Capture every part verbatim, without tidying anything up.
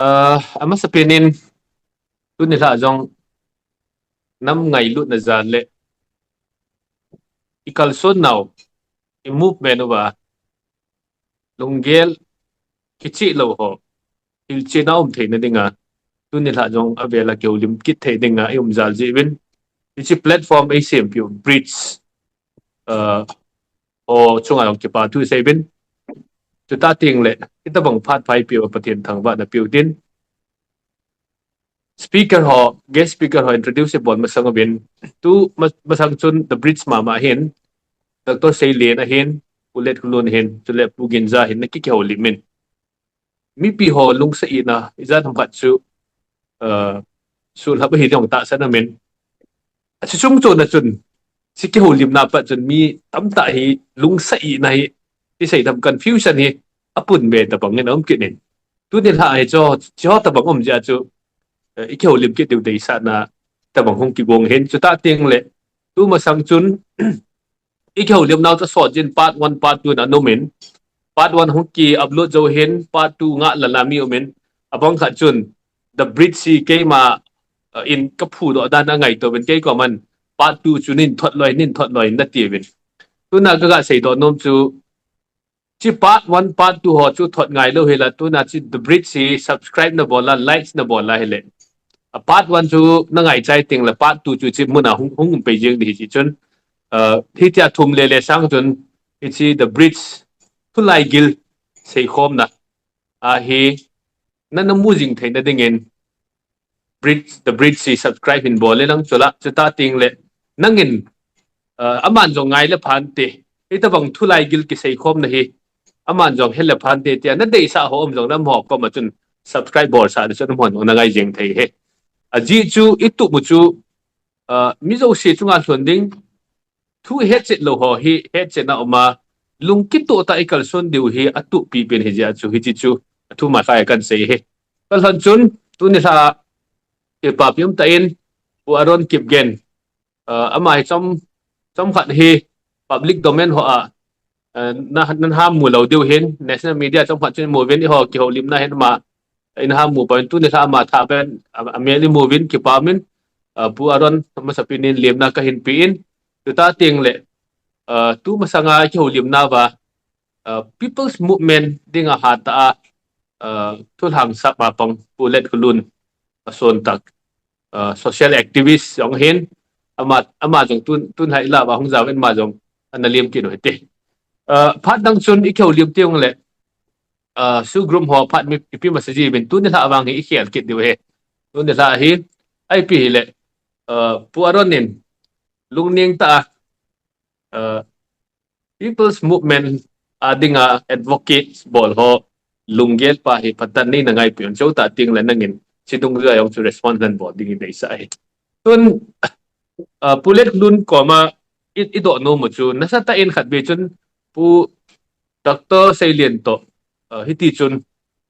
Uh, amasapen in tuni lha jong nam ngailutna jal le i kalson nau, i movement uva lunggel kichih lou ho hilchetna um theina dinga tuni lha jong avela kihoulim kit thei dinga i um jal jeh uvin, hiche platform eisempeh u Bridge uh, ho chunga jong kipa thu sei uvin. Chuti teng le, hitabang phat pha eipeh uva Pathen thangvahna peu hitin. Speaker ho, guest speaker ho introduce bol masang uvin. Tu ma-, masang chun The Bridge mama hin, Doctor Seilen ahin, Pu Letkholun ahin, chule Pu Ginza ahin, na ki, kihoulim in. Mipi ho lungsetna, ijat ham khat chu, uh, sulhap ahi ding tahsan amin. Achu chung chon a chun, hiche kihoulimna pat chun mi tamtah hi lungsetna hi, isei dam confusion hi, apun ve tabang in aum kit in. Tuni lha hi chu, hiche ho tabang um jeh a chu, eh, i kihoulim kit diu deisahna tabang hung kigong hin. Chuti teng le, tu masang chun, i kihoulim nau chu asot jin part one, part two na um in. Part one hung ki upload jou hin, part two ngah lala mi um in. Abang khat chun, The Bridge hi keima, uh, in ka phudoh dan a ngaito uvin kei koman, part two chu nin thot loi, nin thot loi, nati uvin. Tuna ka ga seidoh nom chu, hiche part one, part two ho chu thot ngai lou hila, tuna hiche The Bridge hi subscribe na bol a, likes na bol a hile. A part one chu na ngaichai teng le part two chu hiche muna hung, hung um pei jeng ding hiche chun. Uh, hitia thum le le sang chun hiche The Bridge thulai gil seikhomna ahi, na na mu jing theina dingin Bridge, The Bridge hi subscribe hin bol le lang chula, chuti teng le nangin, uh, aman jong ngai le phante, hitabang thulai gil kiseikhomna hi, aman jong hel le phante tia na deisah ho um jong le amaho koma chun subscribe bolsah le chun amaho na ngai jeng thei hi. Ajeh chu i tup u chu, uh, mi jouse chunga lhon ding, thu hetchet lou ho hi hetchetna um a, lungkitoh tah a i kalson diu hi atup pipen ahi jeh a chu, hiche chu athu ma khat kahin sei hi. Ka lhon chun, tuni lha, kipa pi um tah in, Pu Aaron Kipgen, uh, ama hi chom, chomkhat hi public domain ho a, uh, na, na ham mu lou diu hin, national media chomkhat chun mu uvin, eiho kihoulimna hin ama in ham mu pon, tuni lha ama tha pen, a, amel i mu uvin, kipa um in, uh, Pu Aaron, amasapen in lemna kahin pe in, chuti teng le, uh, tu masanga kihoulimna uva, uh, People's Movement dinga hatah a, uh, thulhang sap a pang Pu Letkholun, asontak, uh, social activist jong ahin, ama, ama jong tun, tun hai la va hung jaovin ama jong ana lem kit u hite. Uh, phat dang chun i kihoulim teng le, uh, SoO group ho phat mi ipi masa ji uvin tuni lha vang hi i khel kit diu ahi. Tuni lha hi, ipi hile, uh, Pu Aaron in lungneng tah a, uh, People's Movement a dinga advocate bol ho lunggel pa hi phatah in nei na ngaipeh un, chutah teng le nangin hiche dungjuia jong chu response nahin bol ding i deisah ahi. Tun, uh, Pu Letkholun koma i, i doh nom u chu, nasatah in khatvei chun Pu Doctor Seilen toh, uh, hiti chun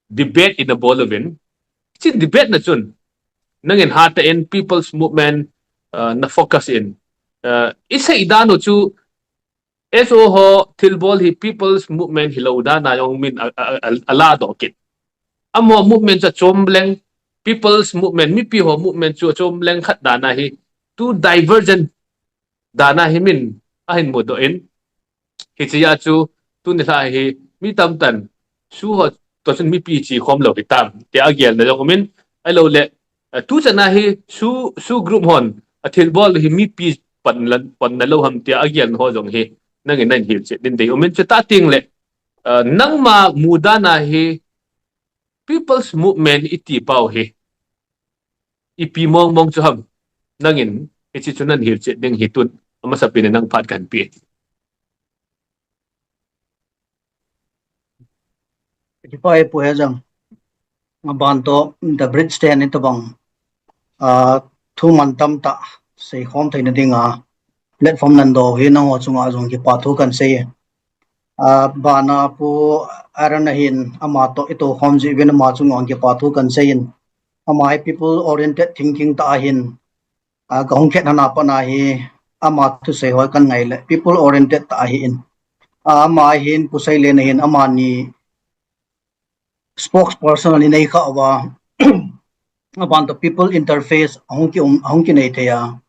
debate i na bol uvin. Hiche debate na chun, nangin hatah in People's Movement, uh, na focus in. Uh, i sei dan u chu, SoO ho thilbol hi People's Movement hilou dan a jong min a, a, a, a ladoh kit. Amaho movement chu achom leng, People's Movement, mipi ho movement chu achom leng khat dan a hi, tu divergent dan a hi min ahin mudoh in, hiche a chu tuni lha hi mi tamtah in SoO ho toh chun mipi che khom lou hitam tia agelna jong um in, ahilou le, eh, tuchan a hi SoO, SoO group hon athilbol hi mipi panna, panna lou ham tia agelna ho jong hi nangin nahin hilchet ding dei um in, chutah teng le, eh, nangma mudan a hi People's Movement i ti pau hi ipi mong mong chu ham, nangin hiche chu nahin hilchet ding hi tun, amasapen in nang phat kahin pe. Kipa e Pu Hejang. Aban toh The Bridge ten hitabang, ah, thu mantam tah seikhom theina dinga platform nahin doh u hi nangho chunga jong kipa thu kahin sei e. Ah, bana Pu Aaron ahin ama toh i toukhom jeh uvin ama chunga jong kipa thu kahin sei in. Ama hi people oriented thinking tah ahin, ah, ka hung khet hana pat a hi ama thusei ho kahin ngai le people oriented tah ahin. Ah, ama ahin Pu Seilen ahin amani spokesperson ani nei kha uva, aban to people interface ahung ki um, ahung kinei thei a.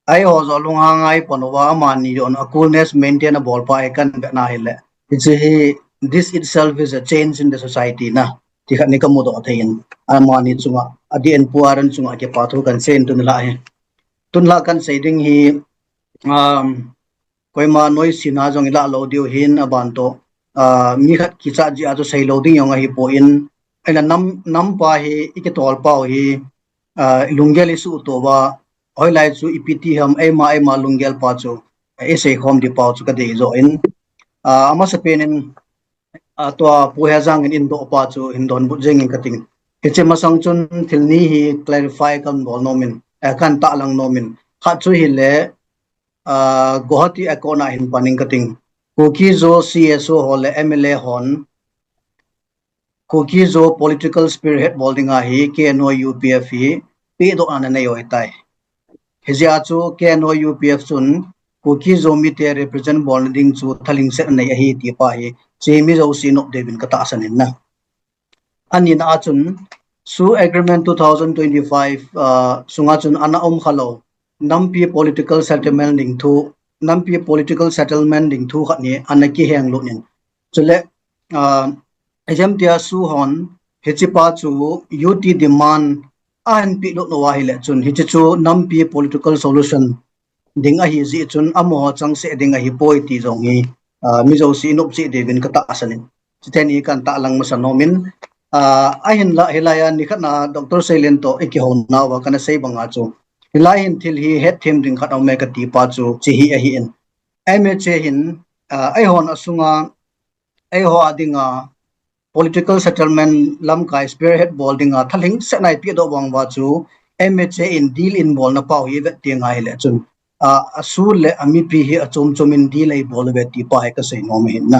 Eiho jo lunghang a ipon uva amani jong a coolness maintain abol pa hi kavet na hile, hiche hi, this itself is a change in the society na, ti khat ni kamudoh thei in, amani chunga, adeh in Pu Aaron chunga kipa thu kahin sei in tun la hi. Tun la kahin sei ding hi, um, koima noise na jong ilah lou diu hin aban to, ah, mi khat kichat jeh a chu sei lou ding jong ahipon, ahinla nam, nampa hi ikitol pau hi, ah, lunggel isuhto uva, hoilai chu ipi ti ham, eima, eima lunggel pa chu, ah, isei khom ding pau chu kadei joh in, ah, amasapen in, ah, tua Pu Hejang in eidoh pa chu hin donbut jeng inge kating. Hiche masang chun thil ni hi clarify kahin bol nom in, eh, kahin tahlang nom in. Khat chu hile, ah, Guwahati Accord na hin pan inge kating. Kuki-Zo C S O ho le M L A hon, Kuki-Zo political spearhead bol dinga hi K N O U P F hi pehdohna anei u ahitai. Hijeh a chu K N O U P F chun Kuki-Zo mite represent bolna ding chu thalhingset anei ahi ti pa hi, hiche mi jouse nop deh uvin katahsan in na. Anina a chun, SoO Agreement two thousand twenty-five, ah, sunga chun ana um khalou nampi political settlement ding thu, nampi political settlement ding thu khat ni ana kihenglut in. Chule, ah, ijemtia SoO hon, hiche pa chu U T demand ahin pehlut uva ahile chun, hiche chu nampi political solution ding ahi jeh chun, amaho changseh ding ahipoi ti jong hi, ah, mi jouse nop cheh deh uvin katahsan in. Chuteni kahin tahlang masa nom in, ah, ahinla, hilai a nikhat na Doctor Seilen toh ikihouna uva kana sei banga chu, hilai hin thil hi hetthem ding khat aume kati pa chu, hiche hi ahin. M H A hin, ah, eihon asunga, eiho a dinga political settlement lamkai spearhead bol dinga thalhingset na ipehdoh vang uva chu, M H A in deal in bolna pau hi ivet teng ahile chun, ah, a SoO le a mipi hi achom chom in deal eibol uve ti pa hi kasei nom ahin na.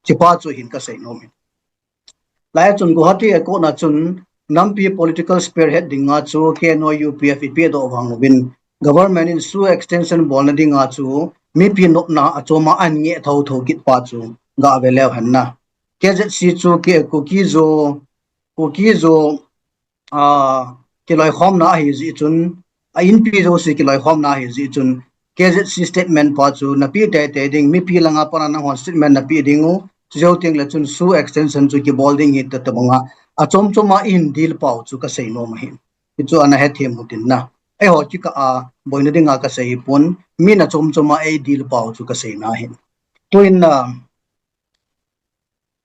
Hiche pa chu hin kasei nom ahin. Lai a chun Guwahati Accord na chun nampi political spearhead dinga chu K N O U P F ipehdoh vang uvin, government in SoO extension bolna dinga chu mipi nopna achom a ahin ngeh thotho kit pa chu gave leu hen na. K Z C chu K, Kuki-Zo, Kuki-Zo, ah, kiloikhomna ahi jeh chun, a inpi jouse kiloikhomna ahi jeh chun, K Z C statement pa chu napeh teitei ding, mipi langa pat a nanghon statement napeh ding u, chujou teng le chun SoO extension chu kibol ding ahi tia tobanga, achom chom a ihin deal pau chu kasei nom ahin. Hichu ana hethem u tin na. Eiho kikah a boina dinga kasei ahipon, min achom chom a ei deal pau chu kaseina ahin. Tuin na,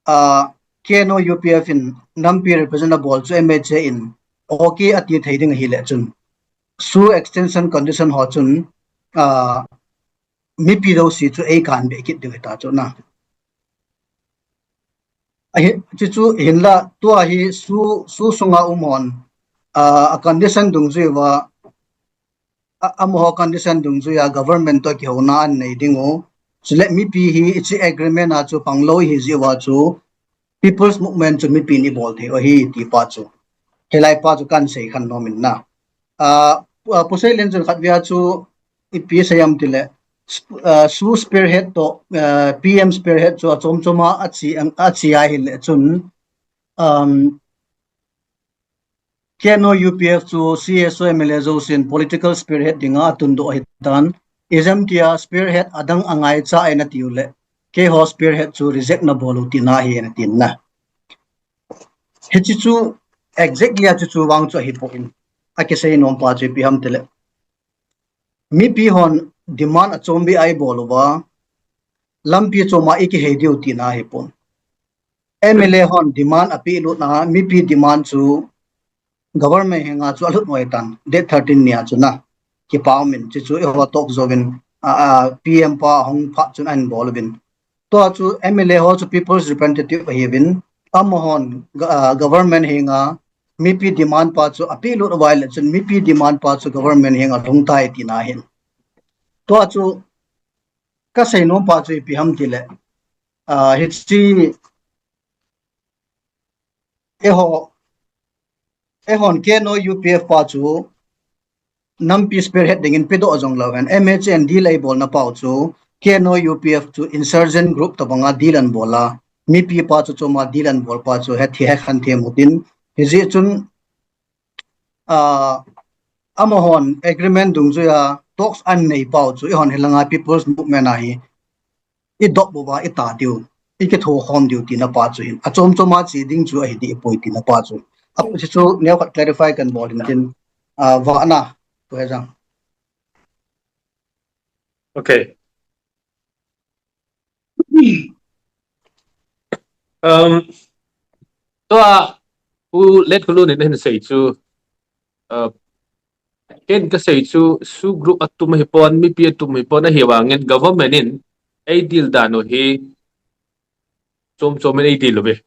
ah, K N O U P F in nampi represent abol chu M H A in okay ati thei ding ahile chun, SoO extension condition ho chun, ah, mipi jouse chu eikanbe kit ding ahita chu na. Ahi, chuchu hinla tua hi SoO, SoO sunga um hon, ah, a condition dungjui uva, a, amaho condition dungjui a government toh kihouna anei ding u. Chule mipi hi hiche agreement a chu panglou ihi jeh uva chu People's Movement chu mipi in ibol thei u ahi ti pa chu, hilai pa chu kahin sei khen nom in na. Ah, ah, Pu Seilen chun khatvei a chu ipi seiyam tile, sp-, ah, SoO spearhead toh, ah, P M spearhead chu achom chom a ache, ache ahile chun, um, K N O U P F chu C S O M L A jousen political spearhead dinga atundoh ahitan. Ijemtia spearhead adang angaicha e nati u le, keiho spearhead chu reject nabol u tina ahi nati na. Hiche chu exactly a chu chu vang chu ahipon, akisei nom pa chu ipi ham tile, mipi hon demand achom beh a ibol uva, lampi chom a ikihei diu tina ahipon. M L A hon demand apehlut na, mipi demand chu government henga chu alut u ahitan, date thirteen nia chu na. Kipa um in, chuchu eiho talk jouvin, a, a, P M pa hung phat chun ahin bol uvin. Tua chu M L A ho chu People's Representative ahiuvin, amahon, ah, government henga mipi demand pa chu apehlut uva ahile chun mipi demand pa chu government henga lhung tai tina ahin. Tua chu kasei nom pa chu ipi ham tile, ah, hiche eiho, eihon K N O U P F pa chu nampi spearhead dingin pedoh jong leu hen, M H A in deal eibolna pau chu K N O U P F chu insurgent group tobanga deal ahin bol a, mipi pa chu chom a deal ahin bol pa chu het hi hekhen them u tin, hijeh chun uh, amahon agreement dungjuiya talks anei pau chu eihon hilanga People's Movement ahi, idop uva ita diu, ikitho khom diu tina pa chu hin, achom choma che ding chu ahi dipoi tina pa chu. Apu si chu neokhat clarify kan bol in tin, uh, vana, Pu Hezang. Okay. Um, tua, Pu Letkholun in ahin sei chu, uh, ken kasei chu, SoO group atum hipon, mipi atum hipon, ahivangin government in eidil dan u hi, chom chom in eidil uve.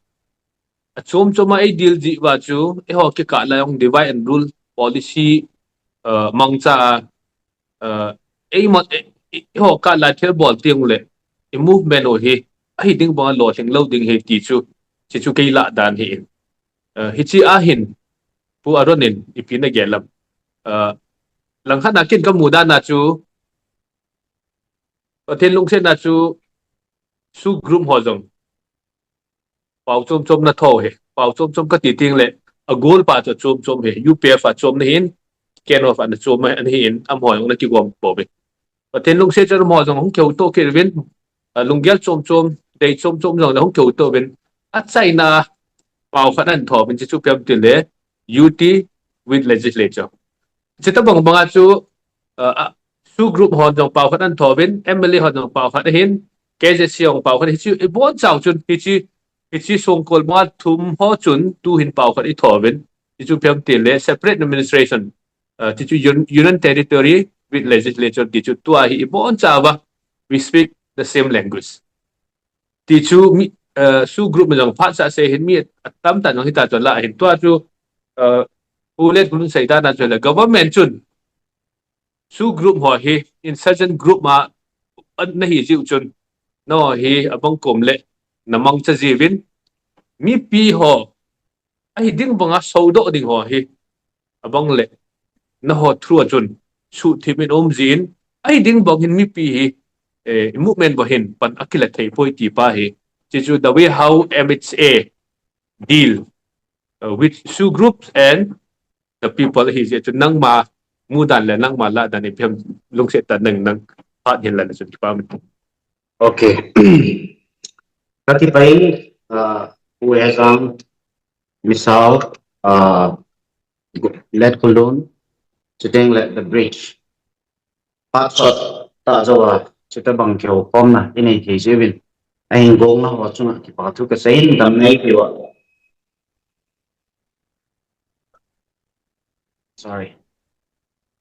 Achom choma eidil jeh uva chu, eiho kikah lai ong divide and rule policy, uh, mangcha a, uh, eima, eiho kah lai thil bol teng le, i movement u hi, ahi ding banga lolhing lou ding hi ti chu, chi chu kei lah dan hi in. Uh, hichi ahin, Pu Aaron in, ipi nagel em. Uh, langkhat na ken kamu dan a chu, Pathen lungsetna chu, SoO group ho jong, pao chom chom natho hi, pao chom chom kati teng le, a goal pa chu chom chom hi, U P F a chom nahin, KENO a chom nahin, amaho jong nakigom bou hi. Pathen lungset chun amaho jong hung kihouto kit uvin, a lunggel chom chom, dei chom chom jong le hung kihouto uvin, achaina pao khat ahin tho uvin, chi chu ipi ham itile, U T with legislature. Chutobang banga chu, uh, uh, SoO group hon jong pao khat ahin tho uvin, M L A hon jong pao khat ahin, K Z C hon pao khat, hichi ibonchau chun, hichi, hichi songkol banga thum ho chun, tuhin pao khat itho uvin, hichu ipi ham itile, separate administration, uh, hichu un-, Union Territory with legislature, hichu tua hi ibonchauva, we speak the same language. Ti chu mi, uh, SoO group in jong phatsah sei hin mi atamtah jong hita chu la hin tua chu, uh, Pu Letkholun sei dan a chu le government chun SoO group ho hi insurgent group ma nahi jiu chun nangho hi abang kom le namangcha jiuvin mipi ho ahi ding banga sodoh ding ho hi abang le nangho through a chun suhthip in um jin ahi ding bang hin mipi hi, eh, movement bou hin pan akila thei poi ti pa hi. Chi chu the way how M H A deal, uh, with SoO groups and the people hi jeh chun nangma mudan le nangma lahdan ipi ham lungset tah in nang phat hin lang chun kipa min. Okay. Kati pai, uh, Pu Hezang, Misao, uh, Letkholun, chuteng le The Bridge. Phat sot tah jouva, chutobang kihoukhomna inei thei jeh uvin, ahin gongna ho chunga kipa thu kasei in damna eipe uva. Sorry.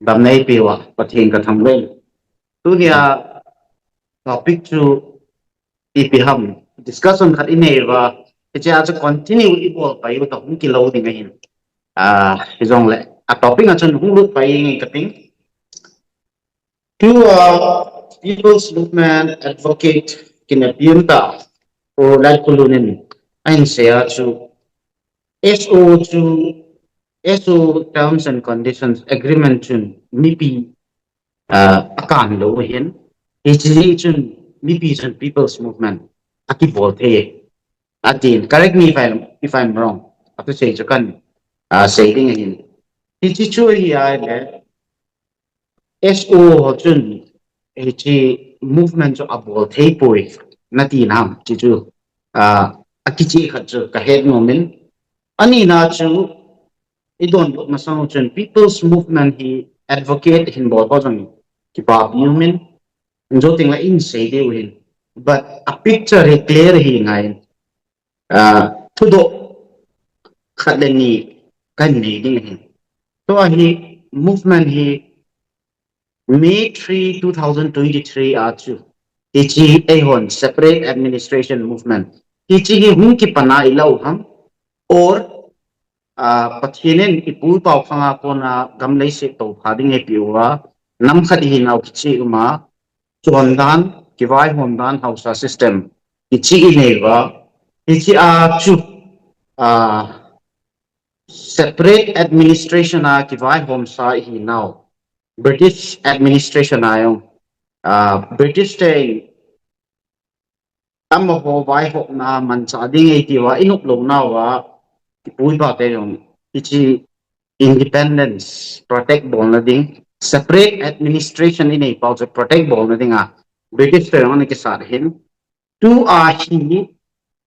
Damna eipe uva, Pathen kathangvah in. Tunia topic chu ipi ham, discussion khat inei uva, hichea chu continue ibol pai u toh hung kilou ding ahin. Ah, hijongle, a topic a chun hung lut pai nge kating. Tua People's Movement Advocate kina pian ta, Pu Letkholun in ahin sei a chu, S O chu, S O Terms and Conditions Agreement chun mipi, uh, akan lou ahin. Hichi chun mipi chun People's Movement akibol thei. Atin, correct me if I'm, if I'm wrong. Atu sei chu kan, uh, sei ding ahin. Hichi chu hi ahile, S O ho chun, hichi movement chu abol thei poi, nati nam, chi chu, ah, akichih khat chu kahet nom in. Anina chu, idonbut masang chun, People's Movement hi advocate hin bol ho jong kipa pi um in, injo ting la in sei diu hin. But a picture hi clear hi ngai in. Ah, thudoh khat le ni kan nei ding ahi. Tua hi movement hi May three, two thousand twenty-three a chu, hichi eihon separate administration movement, hichi hi hung kipan a ilo ham, or, ah, Pathen in ipu ipa khang a kona gam leiset toh pha ding eipeh uva, nam khat ihinau kicheh uma, chondan, kivaihom dan, haosa system, hichi inei uva, hichi a chu, ah, separate administration a kivaihomsa ihinau, British administration a jong, ah, British te in amaho vaihopna manchah ding eiti uva, inop louna uva, ipu ipa te jong, hichi independence protect bolna ding, separate administration inei pau chu protect bolna dinga British te jong ana kisat hin, tua hi,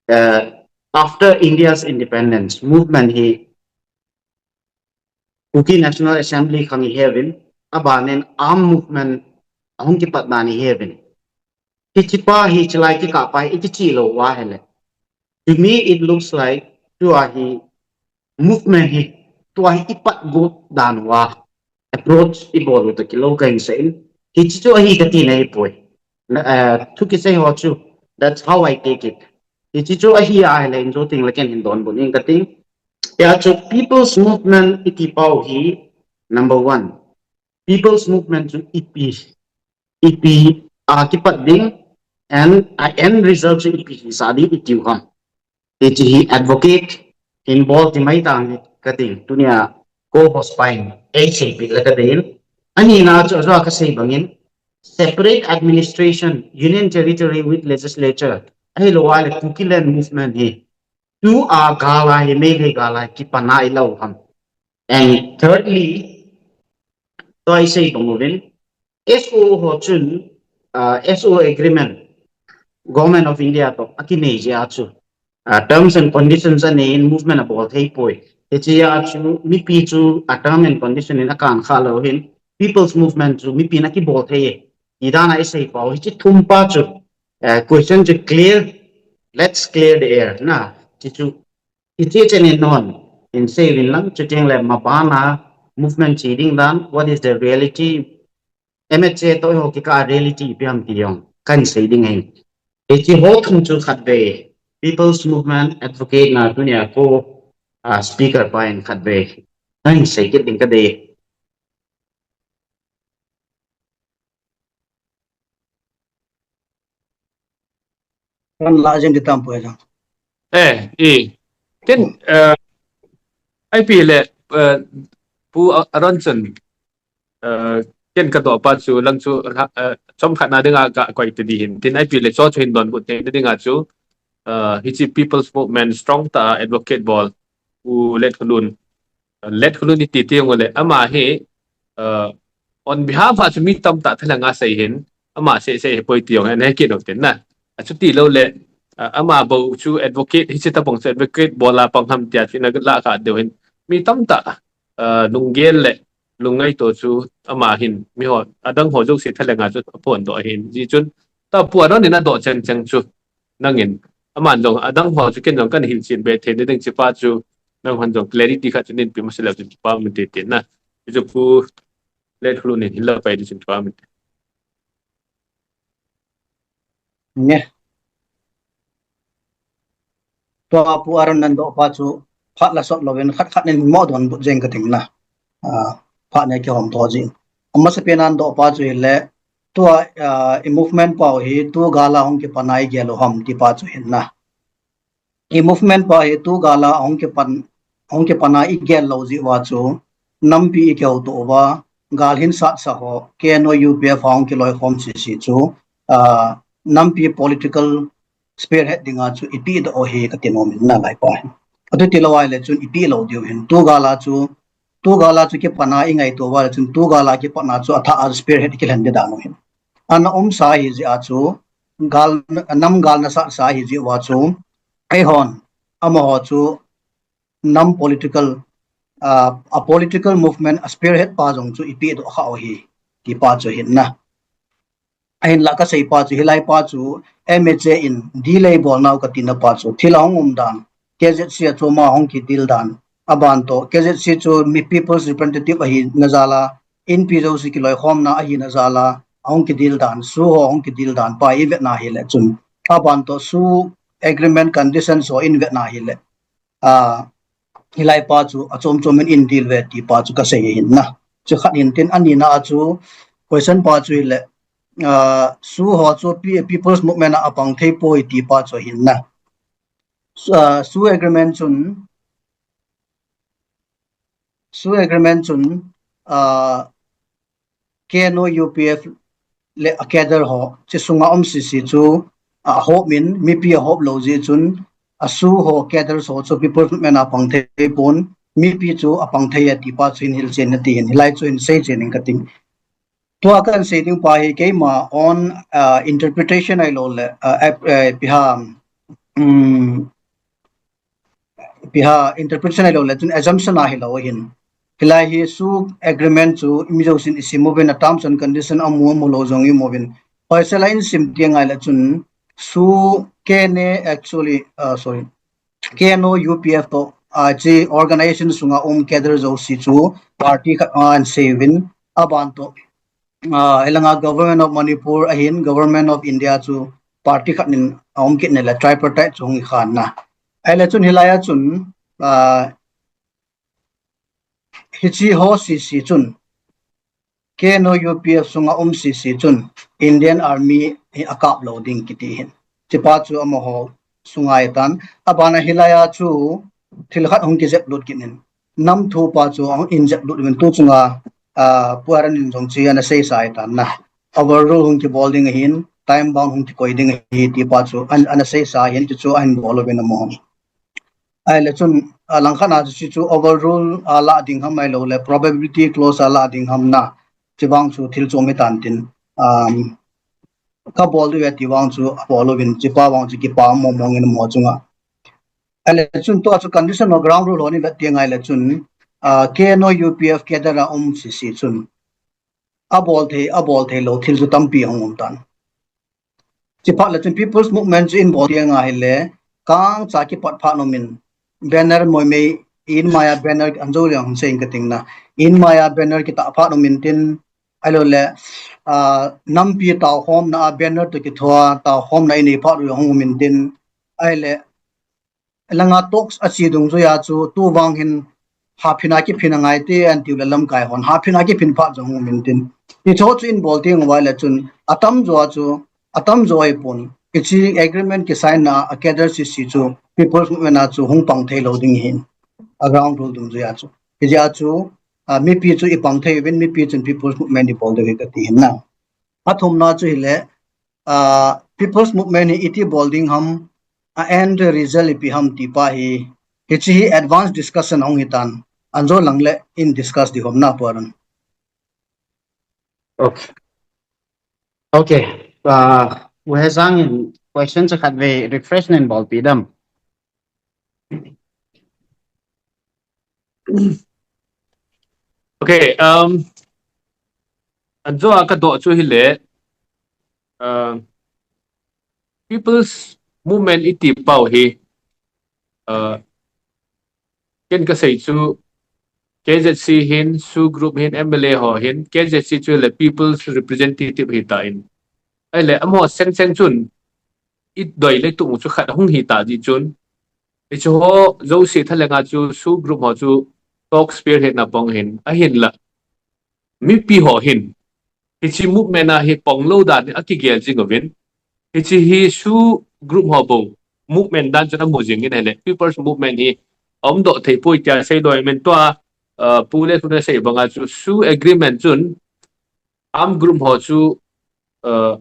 uh, after India's independence movement hi Kuki National Assembly khang iheuvin, abanin armed movement ahung kipat dan iheuvin. Hichepa hi, chilai kikah pa hi ikichih lou uva ahile, to me it looks like tua hi movement hi, tua hi ipat got dan uva approach ibol u toh kilou kahin seiyin. Hiche chu ahi kati na ahipoi. Na, eh, thu kisei ho chu, that's how I take it. Hiche chu ahi ahile, injo tengle ken hin donbut ing kati. Hia chu people's movement iti pau hi, number one, people's movement chu ipi, ipi a kipat ding, and a end result chu ipi hisah ding itiu ham, hiche hi advocate hin bol ti mai tang kati. Tunia co-host pa in eiseipeh le kadeiyin. Anina chu ajou a kasei bangin, separate administration, union territory with legislature, ahilou ahile Kukiland movement hi tua gal a hi, Meitei gal a hi kipan a ilou ham. And thirdly, tua isei bang uvin, S O ho chun, uh, S O agreement, Government of India toh akinei jeh a chu, uh, terms and conditions aneiyin movement abol thei poi. Hichea chu mipi chu a term and condition in akan kha lou hin, people's movement chu mipin akibol thei e, ti dan a isei pau. Hiche thum pa chu, uh, question chu clear, let's clear the air na. Hiche chu iche chen in non in sei uvin lang, chutengle mabana movement che ding dan, what is the reality, M H A toh eiho kikah a reality ipi ham ti jong kahin sei ding ahi. Hiche ho thum chu khatvei people's movement advocate na tunia co, uh, speaker pa in khatvei nahin sei kit ding kadei. Kan la jeng di tam poi jang. Eh, i. Ken, eh, ipi le, eh, Pu Aaron chun, eh, ken kadoh pa chu lang chu, eh, chomkhat na dinga kakoi te di hin. Tin ipi le chu chu hin donbut te dinga chu, eh, hiche people's movement strong tah a advocate bol Pu Letkhulun. Letkhulun iti ti jong le, ama hi, uh, on behalf a chu mi tamtah thalheng asei hin, ama sei sei hipoi ti jong hi ana hekit u tin na. Achuti lou le, uh, ama bou chu advocate, hiche tabang chu advocate bol a pang ham tia chu ina lah kha diu hin, mi tamtah, uh, lunggel le lungngaito chu ama hin, miho adang ho jouse thalheng a chu aphondoh ahin. Hijeh chun, tua Pu Aaron in adoh cheng cheng chu, nangin, aman jong, adang ho chu ken jong kahin hilchen be thei nading, hichepa chu, nanghon jong clarity khat chu neipe masa leu chun kipa um inte tin na. Hichu Pu Letkhulun in hin la pai ding chun kipa um inte. Nge. Tua Pu Aaron in adoh pa chu phat la sot louvin khat khat in mo donbut jeng kating na. Ah, phat nei kihom tho jin. Amasapen a adoh pa chu hile, tua, ah, i movement pau hi tu gal a hung kipan a igel u ham ti pa chu hin na. I movement pa hi tu gal a hung kipan, hung kipan a igel lou jeh uva chu, nampi ikihouto uva, gal hin satsa ho, K N O U P F a hung kiloikhom sese chu, ah, nampi political spearhead dinga chu ipehdoh u ahi kati nom in na lai pa hin. Atuti lou ahile chun ipeh lou diu hin. Tu gal a chu, tu gal a chu kipan a ingaito uva le chun tu gal a kipan a chu athah a spearhead ikilhen di dan u hin. Ana umsa ahi jeh a chu, gal, nam gal na satsa ahi jeh uva chu, eihon, amaho chu, nam political, ah, a political movement a spearhead pa jong chu ipehdoh kha u ahi, ti pa chu hin na. Ahinla kasei pa chu, hilai pa chu, M H A in delay bol nau kati na pa chu, thil ahung um dan, K Z C a chu ama hung kidil dan, aban toh, K Z C chu mi people's representative ahina jal a, inpi jouse kiloikhomna ahina jal a, ahung kidil dan, SoO ho ahung kidil dan pa ivet na hile chun, aban toh, SoO agreement conditions ho ivet na hile, ah, hilai pa chu achom chom in idil uve ti pa chu kasei hin na. Chu khat hin tin, anina a chu question pa chu hile, ah, SoO ho chu P-, People's Movement a apang thei poi ti pa chu hin na. S-, ah, SoO agreement chun, SoO agreement chun, ah, K N O U P F le a cadre ho, hiche sunga um sese chu, a, ahop in, mipi ahop lou jeh chun, a SoO ho cadre ho chu People's Movement a pang thei pon, mipi chu apang thei a ti pa chu hin hilchen na ti hin, hilai chu hin seichen in kating. Tua kan sei ding pa hi keima own, uh, interpretation ahilou le, uh, ap-, uh, ipi ham, um, ipi ham interpretation ahilou le chun assumption ahilou hin. Hilai hi SoO agreement chu mi jousen isim uvin, a terms and condition amu amu lou jong imu uvin. Hoisel a isim teng ahile chun SoO K N A, actually, uh, sorry, K N O U P F toh, uh, hiche organization sunga um cadre jouse chu party khat a ahin sei uvin, aban toh, uh, hilanga Government of Manipur ahin, Government of India chu party khat in aum kit in ahile tripartite chu hung hi khan na. Ahile chun hilai a chun, uh, hiche ho sese chun, K N O U P F sunga um sese chun Indian Army hi akap lou ding kiti hin. Hiche pa chu amaho sunga ahitan. Abana hilai a chu thil khat hung kijep lut kit in. Nam thu pa chu hung kijep lut in tu chunga, ah, Pu Aaron in jong hiche ana seisa ahitan na. Overrule hung kibol ding ahin, time bound hung kikoi ding ahi ti pa chu an, ana seisa ahin, chu chu ahin bol uvin amaho. Ahile chun, a, langkhat a chu hiche chu overrule a la ding ham ahilou le, probability clause a la ding ham na, hiche vang chu thil chu um hitan tin, um, kabol diu ve ti vang chu abol uvin, hiche pa vang chu kipa mong mong in amaho chunga. Ahile chun tua chu condition of ground rule ho ni vet teng ahile chun, uh, K N O U P F cadre a um sese chun, abol thei, abol thei lou thil chu tampi ahung um tan. Hiche phat le chun People's Movement chu in bol teng ahile, kangcha kipat phat um in, banner moimei, in maiya banner an jou leng hung sei in kating na, in maiya banner kitah phat um in tin, ahilou le, ah, nampi taokhomna a banner toh kithoa taokhomna inei phat u hung um in tin, ahile, langa talks ache dungjuia chu tu vang hin haphin a kiphin angai te an tiu le lamkai hon haphin a kiphin phat jong um in tin. Hiche ho chu in bol teng uva le chun atamjo a chu, atamjo ahipon, hiche agreement kisign na a cadre sese chu People's Movement a chu hung pang thei lou ding ahin, a ground rule dungjuia chu. Hijeh a chu, a, mipi chu ipang thei uvin, mipi chun People's Movement ibol diu ahi kati hin na. Athumna chu hile, ah, People's Movement hi iti bol ding ham, a end result ipi ham ti pa hi, hiche hi advance discussion ahung hitan, anjo lang le in discuss ding ham na Pu Aaron. Okay. Okay. Ah, Pu Hejang in question chu khatvei refresh in bolpi dam. Okay, um, anjo a kadoh chu hile, uh, People's Movement iti pau hi, uh, ken kasei chu K Z C hin, SoO group hin, M L A ho hin, K Z C chu le People's Representative hitan. Ahile, amaho seng seng chun, idoi le tung chu khat hung hita jeh chun, hiche ho jouse thalhenga chu SoO group ho chu talk spearhead na pang hin, ahinla mipi ho hin, hiche movement a hi pang lou dan hi akigel jing uvin, hiche hi SoO group ho bou movement dan chun amu jing in ahile, People's Movement hi aumdoh thei poi tia sei lou in tua, uh, Pu Lethu na sei banga chu SoO agreement chun armed group ho chu, uh,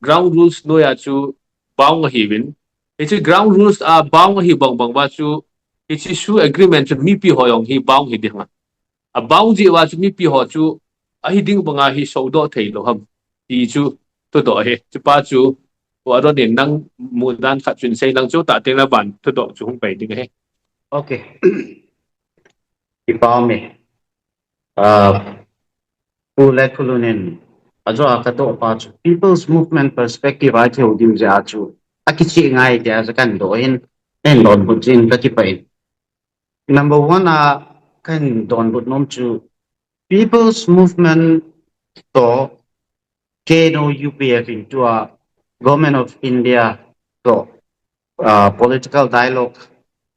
ground rules noiya chu bound ahiuvin. Hiche ground rules a bound ahi bang bang uva chu, hiche SoO agreement chu mipi ho jong hi bound hi ding ham. A bound jeh uva chu mipi ho chu ahi ding banga hi sodoh thei lou ham ti chu thudoh ahi. Chupa chu Pu Aaron in nang mudan khat chun sei lang chu ta teng le ban thudoh chu hung pai ding ahi. Okay. Kipa ume. Ah, Pu Lethualun in, ajo a kadoh pa chu, People's Movement perspective a kihou ding jeh a chu, akichih ngai tia chu kahin doh in, neidonbut jeh in kakipah in. Number one a kahin donbut nom chu, People's Movement toh K N O U P F in tua Government of India toh, ah, political dialogue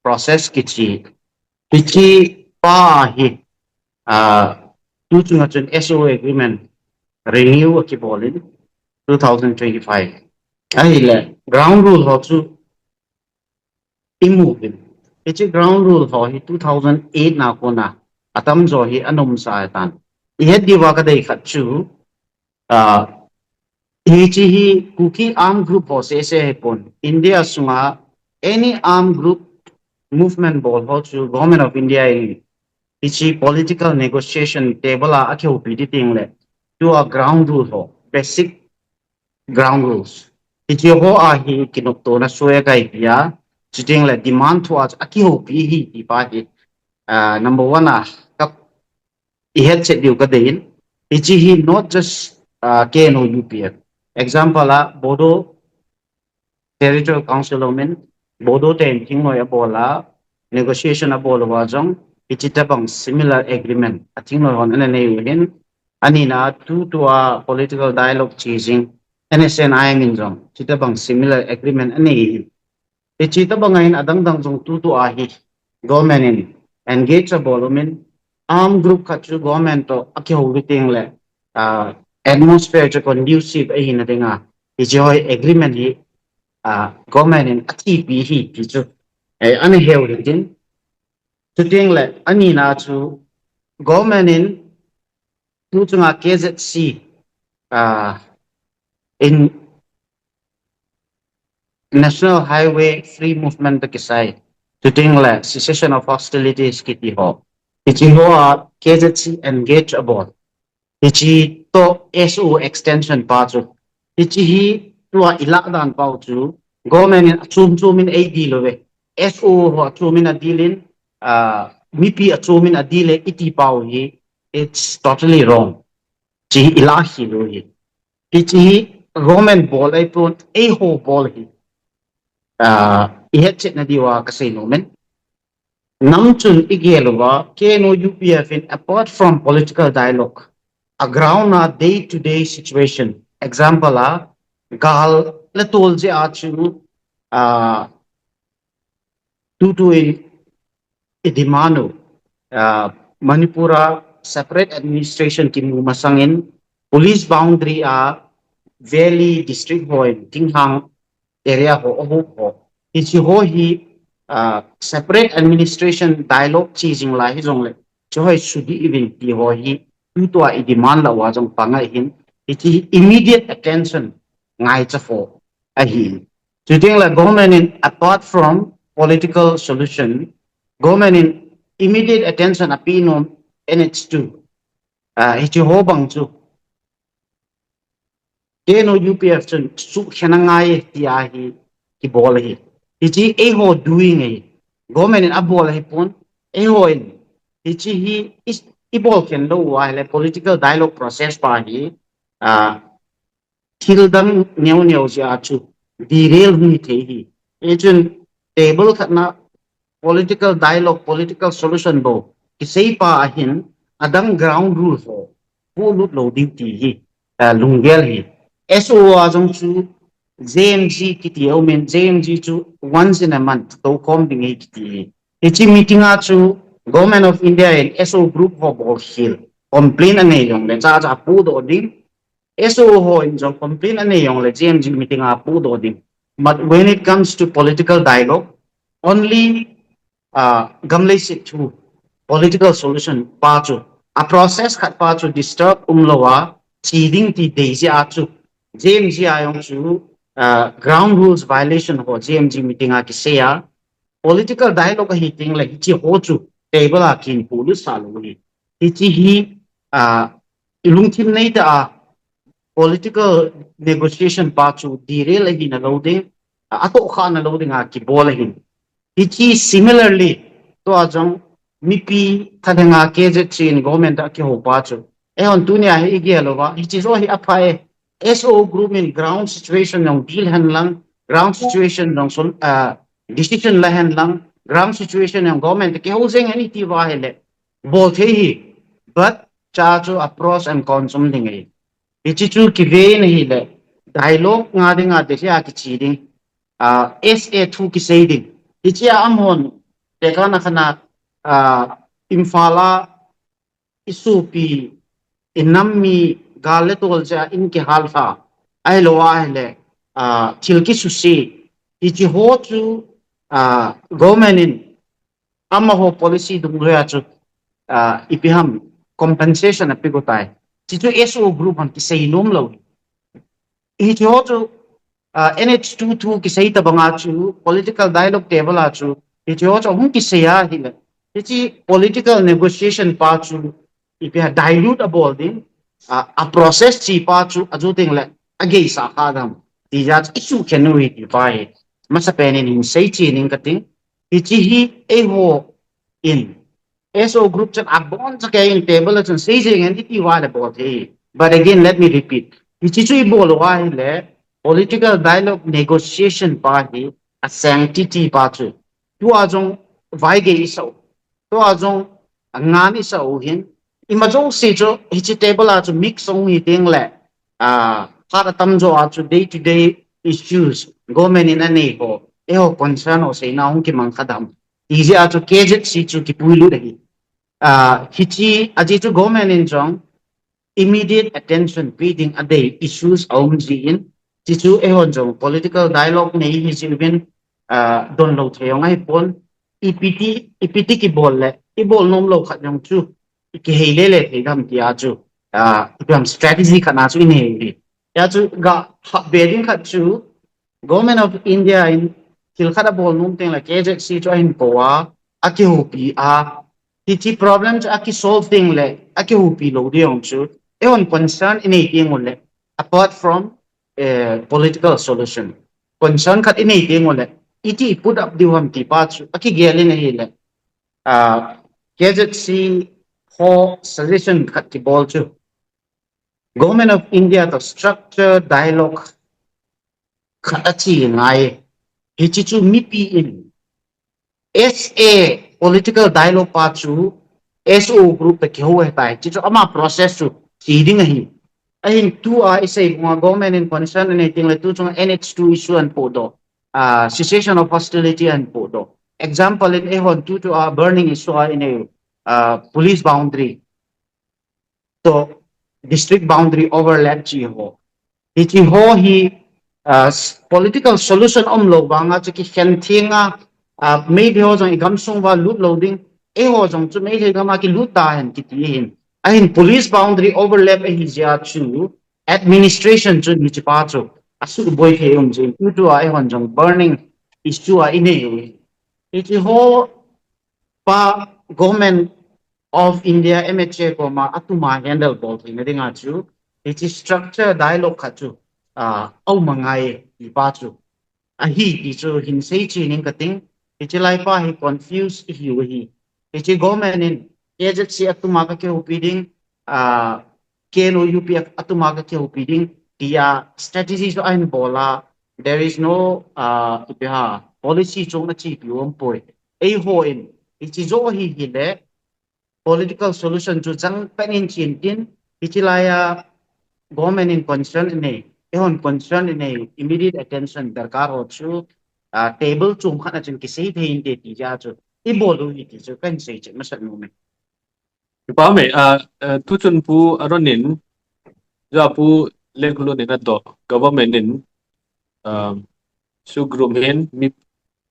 process kichi, kichi pa hi, ah, tu chunga chun S O A agreement renew akibol in two thousand twenty-five. Ahile, ground rule ho chu imu uvin. Hiche ground rule ho hi two thousand eight na kona atamjo hi anomsa tan. Ihet diuva kadei khat chu, ah, hiche hi Kuki armed group ho sese ahipon, India sunga any armed group movement bol ho chu Government of India in hiche political negotiation table a akihoupi ding teng le, tua ground rule ho, basic ground rules, hiche ho a hi kinoptona soi akai pia, chuteng le demand thu a chu akihoupi hi ti pa hi, uh, number one a ka ihet chet diu kadei in, hiche hi not just uh, K N O U P F. Example a Bodo Territorial Council umin, Bodo ten thingnoi abol a, negotiation abol uva jong, hiche tabang similar agreement a thingnoi hon ana nei u hin, anina tutua political dialogue chi jing, N S N I M in jong, hiche tabang similar agreement anei hin. Hiche tabang a hin adang dang jong tutua hi, government in engage abol umin, arm group khat chu government to akihou ding teng le, uh, atmosphere chu conducive ahina dinga, hiche ho agreement hi, uh, government in athipi hi ti chu, eh, ana heu ding. Chuteng le, anina chu government in tu chunga K Z C, uh, in National Highway Free Movement to kisai, chuteng le cessation of hostilities kiti ho, hiche ho a K Z C engage abol. Hiche to S O extension pa chu, hiche hi tua ilah dan pau chu, government in achom chom in eidil uve. S O ho achom in adil in, uh, mipi achom in adil e iti pau hi, it's totally wrong. Hiche hi ilah hilou hi. Hiche hi government bol ahipon, eiho bol hi. Uh, ihet chetna diuva kasei nom in. Nam chun igel uva, K N O U P F in apart from political dialogue, a ground a day to day situation. Example a, gal le tol jeh a chu, uh, tutu in i demand u, uh, Manipur a separate administration kimu masang in, police boundary a valley district ho in, thinghang area ho, ahup ho. Hiche ho hi, uh, separate administration dialogue chi jing lai hijong le, chu hoi sudi ivin ti ho hi, tutua i demand la uva jong panga hin, hiche immediate attention ngaicha ho ahi. Chuteng le government in apart from political solution, government in immediate attention ape nom N H two. Uh, hiche ho bang chu K N O U P F chun sukhen angai ti ahi kibol ahi. Hiche eiho doing ahi. Government in abol ahipon, eiho in. Hiche hi is, ibol khen lou uva ahile political dialogue process pa hi, uh, thil dang neo neo jeh a chu derail hung hi thei hi. Hichun table khat na political dialogue, political solution bou kisei pa ahin adang ground rule ho pulut lou diu ti hi, uh, lunggel hi. S O a jong chu J M G kiti aumin, J M G chu once in a month tou khom ding hi kiti hi. Hiche meeting a chu Government of India in S O group ho bol khel complain anei jong le cha cha pudoh ding, S O ho in jong complain anei jong le J M G meeting a pudoh ding. But when it comes to political dialogue, only, uh, gam leiset thu political solution pa chu, a process khat pa chu disturb umlou a che ding ti dei jeh a chu, J M G a jong chu, uh, ground rules violation ho J M G meeting a kisei a, political dialogue ahi teng le hiche ho chu table a kin pulut sah lou hi. Hiche hi, uh, ilungthim nei tah a political negotiation pa chu derail ahina lou ding, a, atohkhah na lou ding a kibol ahin. Hiche similarly, tua jong mipi thalhenga K Z C in government a kihou pa chu, eihon tunia hi igel uva, hiche joh hi apha e, S O group in ground situation jong deal hen lang, ground situation jong sol-, uh, decision la hen lang, ground situation jong government kihou jeng hen iti uva ahile bol thei hi, but cha chu a pros and cons um ding ahi. Hiche chu kive in ahile, dialogue nga dinga Delhi a kiche ding, uh, S A thu kisei ding. Hiche a amahon tekahna khat na, uh, Imphal a isopi, inam mi gal le tol jeh a in kihal lha, ahilou ahile, uh, thil kisuse, hiche ho chu, uh, government in amaho policy dungjui a chu, uh, ipi ham compensation ape got tai. Hiche chu S O group hon kisei nom lou. Hiche ho chu, uh, N H two thu kisei tabang a chu political dialogue table a chu Hiche ho chu hung kisei a hile, hiche political negotiation pa chu ipi ham, dilute abol ding, a, a process chi pa chu aju ding le ageisah kha dam ti jat isu khen u hi ti pa hi masapen in hin sei chi ning kating. Hiche hi eiho in S O group chun abon chakei in table a chun sei jeng in iti uva le bol thei. But again, let me repeat. Hiche chu ibol uva hile political dialogue negotiation pa hi a sanctity pa chu tua jong vaigei isah u, tua jong ngan isah u hin, ima jouse chu hiche table a chu mix hung hi ding le, a, phat atamjo a chu day to day issues government in anei ho, eiho concern ho seina hung kimang kha dam ti jeh a chu K Z C chu kipuilut ahi. A, hiche ajeh chu government in jong immediate attention pe ding adei issues aum jin, hiche chu eihon jong political dialogue nei hi jeh uvin, a, donlou thei jong ahipon, ipi ti, ipi ti kibol le ibol nomlou khat jong chu ikihei lele thei dam tia chu, a, ipi ham, strategy khat na chu inei hi. Hia chu ga hap be ding khat chu Government of India in thil khat abol nom teng le K Z C chu ahin kou a, akihoupi a, hiche problem chu akisolve teng le akihoupi lou ding jong chu eihon concern inei teng ule, apart from, eh, political solution, concern khat inei teng ule iti put up diu ham ti pa chu akigel in ahile, a, K Z C ho suggestion khat kibol chu Government of India toh structure dialogue khat ache ngai. Hiche chu mipi in S A political dialogue pa chu S O group toh kihou ahitai. Hiche chu ama process chu che ding ahi. Ahin tua isei banga government in concern anei teng le tu chunga N H two issue ahin podoh, a, cessation of hostility ahin podoh. Example in eihon tutua burning issue a inei u, a, police boundary toh district boundary overlap chi ho. Hiche ho hi, a, political solution umlou vanga chu kikhen theng a, a, Meitei ho jong igamsung uva lut lou ding, eiho jong chu Meitei gam a kilut ta hen kiti hin. Ahin police boundary overlap ahi jeh a chu administration chun hiche pa chu asuboi thei um jeh in, tutua eihon jong burning issue a inei u hi. Hiche ho pa Government of India, M H A koma atuma handle bol theina dinga chu hiche structure dialogue khat chu, a, aum angai ti pa chu ahi ti chu hin sei che ning kating. Hiche lai pa hi confuse ihiu ahi. Hiche government in K Z C atuma kakihoupi ding, a, K N O U P atuma kakihoupi ding tia strategy chu ahin bol a, there is no, a, ipi ham, policy chom achepi umpoi. Eiho in hiche joh hi hile political solution chu jang pen in chen tin, hiche lai a government in concern inei, eihon concern inei, immediate attention darkar ho chu, a, table chom khat a chun kisei thei inte ti jeh a chu ibol u hi ti chu kahin sei cheh masat nom e. Kipa um e, a, a, tu chun Pu Aaron in, jeh a Pu Lenkhulun in adoh, government in, a, SoO group hin mi,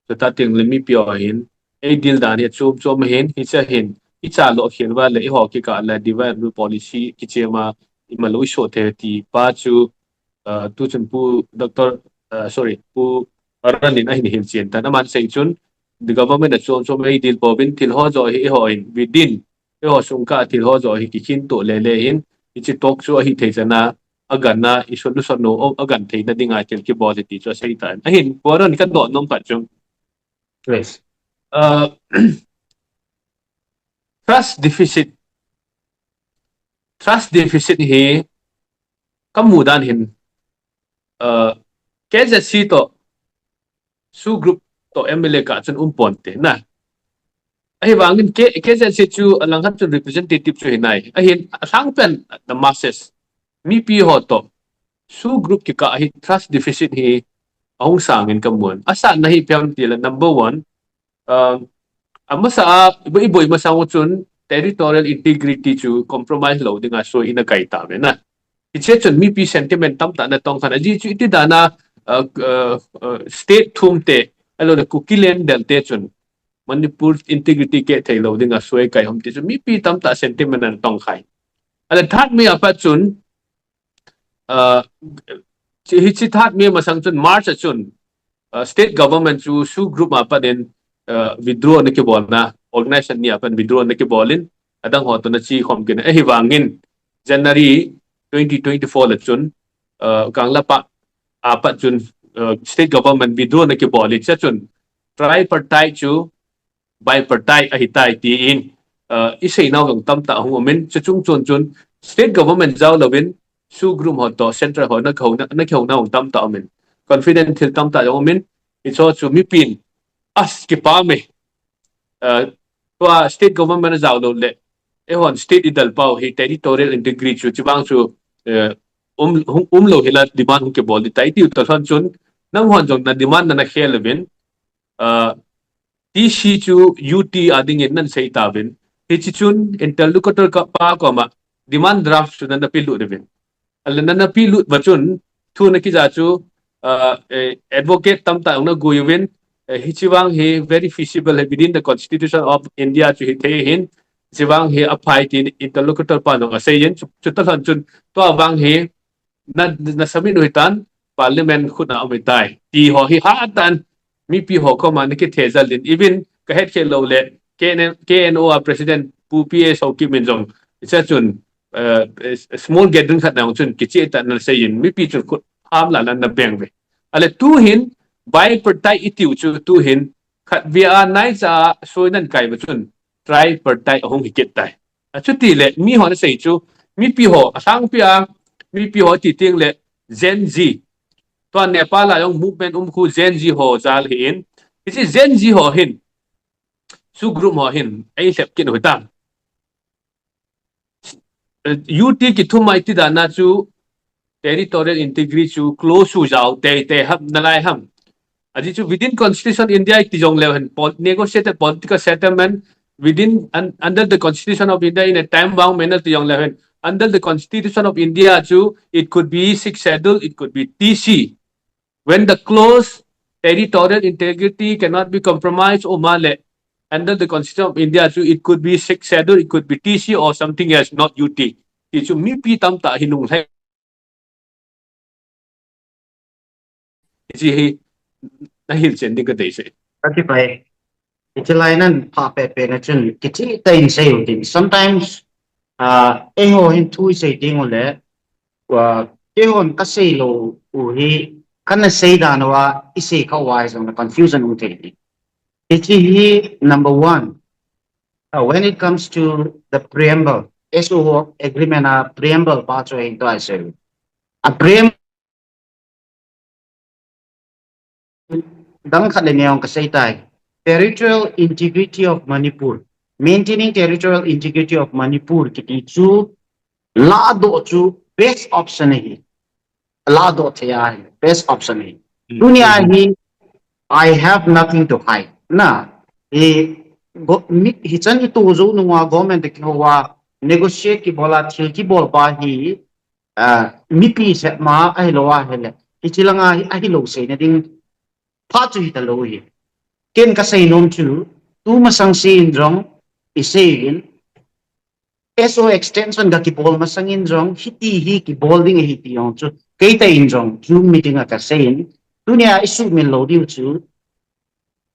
chuteng le mipi ho hin eidil dan hi achom chom ahin, hiche hin icha lo khel uva le eiho kikah le divide and rule policy kichem a imalou isoh thei ti pa chu, a, tu chun Pu Doctor, a, sorry, Pu Aaron in ahin hilchen tan, aman sei chun the government achom chom eidil pouvin thil ho joh hi eiho in within eiho sungkah a thil ho joh hi kikhinto lele hin, hiche toh chu ahithei chan a, agangna, isol, isol nu, o, agangtheina dinga thil kibol hi ti chu asei tan. Ahin, Pu Aaron kadoh nom khat chu. Yes. Uh, trust deficit. Trust deficit hi kamu dan hin, uh, K Z C toh SoO group toh M L A kah chun um ponte na. Ahivangin K-, K Z C chu alangkhat chun representative chu hinai. Ahin alhangpen the masses, mipi ho toh SoO group kikah hi trust deficit hi ahung sangin kamun. Asatna hi ipi ham tile number one, um, amasa a, iboi, iboi masang u chun territorial integrity chu compromise lou dinga soi ina kai tauve na. Hiche chun mipi sentiment tamtah na tongkhan, ajeh chu iti dan a, uh, uh, uh, state thum te, ahilou le Kuki land del te chun Manipur integrity keh thei lou dinga soi kai ham ti chu mipi tamtah sentiment ana tongkhai. Ahile third May a pat chun, uh, hiche third May masang chun March a chun, uh, state government chu SoO group a pat in, uh, withdraw na kibolna, organization ni apan withdraw na kibolin, adang ho to na chi khom kin. Ahi vangin, January twenty twenty-four le chun, uh, Kangla pa, apat chun, uh, state government withdraw na kibolin, cha chun, tripartite chu, bipartite ahitai tiin, uh, isei nau jong tamtah hung umin, chuchung chun chun, state government jao louvin, SoO group ho to, central ho na kihou na, na kihou nau tamtah umin, confidential tamtah jong umin, hicho chu mipin, as kipah me, uh, tua state government jao lou le, eihon state idal pau hi territorial integrity chu, chivang chu, uh, um, um lou hila demand hung kibol di tai, tiu ta lhon chun, nanghon jong na demand na na khel uvin, uh, T C chu U T a dingin nan sei tauvin. Hichi chun interlocutor ka pa koma demand draft chu nan na pilut uvin. Ale nan na pilut va chun thu na kija chu, uh, eh, advocate tamtah na gui uvin, eh, hichi vang hi very feasible hi within the Constitution of India chu hithei hin, hichi vang hi aphai tin interlocutor pa nong asei in chu, chu ta lhon chun tua vang hi na, na submit u hitan, parliament khut na um hitai. Ti ho hi hatan, mipi ho koma na kithejal din. Even ka hetkhel lou le, K N, K N O a president Pu P A Haokip in jong, hicha chun, uh, small gathering khat na chun, kichi ta na sei in, mipi chun khut ham la na beng ve. Ale tu hin, bipartite itiu chu tu hin, khat via nai cha soi nan kai va chun, tripartite ahung hi kit tai. Achuti le, mi ho na sei chu, mipi ho, asangpi a, mipi ho ti ting le, Gen Z. Tua Nepal a jong movement um khu Gen Z ho jal hi in. Hichi Gen Z ho hin, SoO group ho hin, ei lhep kin hui tang. Eh, U T kithum mai ti dan na chu, territorial integrity chu, close chu jao, te, te, ham, na lai ham. Aji chu within Constitution India ti jong leu hen, pol-, negotiated political settlement within and under the Constitution of India in a time bound manner ti jong leu hen, under the Constitution of India chu, it could be Sixth Schedule, it could be T C. When the clause territorial integrity cannot be compromised, o ma le, under the Constitution of India chu, it could be Sixth Schedule, it could be T C or something else, not U T. Ti chu mipi tamtah hi nung lhai. Hichi hi na hilchen ding ka dei sei. Ka ti pai. Hichi lai nan pha pe pe na chun kichi ta in sei u ding. Sometimes, uh, eiho hin thu sei ding u le, uh, keihon ka sei lou u hi, kana sei dan uva, i sei kha uva hi jong na confusion um thei. Hichi hi number one. Uh, when it comes to the preamble, S O O agreement a preamble pa chu hin to a sei. A preamble dang khat le neong ka sei tai. Territorial integrity of Manipur. Maintaining territorial integrity of Manipur kiti chu ladoh chu best option ahi. Ladoh thei ahi. Best option ahi. Mm. Tunia hi, I have nothing to hide. Na, hi, go, mi, hichan i tu jou nunga government te kihou a negotiate kibol a thil kibol pa hi, ah, mipi seh ma ahilou a hele. Hichi langa hi, ahilou sei na ding pha chu hita lou hi. Ken ka sei nom chu, tu masang si in jong, i sei in, S O extension ga kibol masang in jong, hiti hi kibol ding ahi ti jong chu, kei ta in jong, chu meeting a ka sei in, tunia i sumil lou diu chu,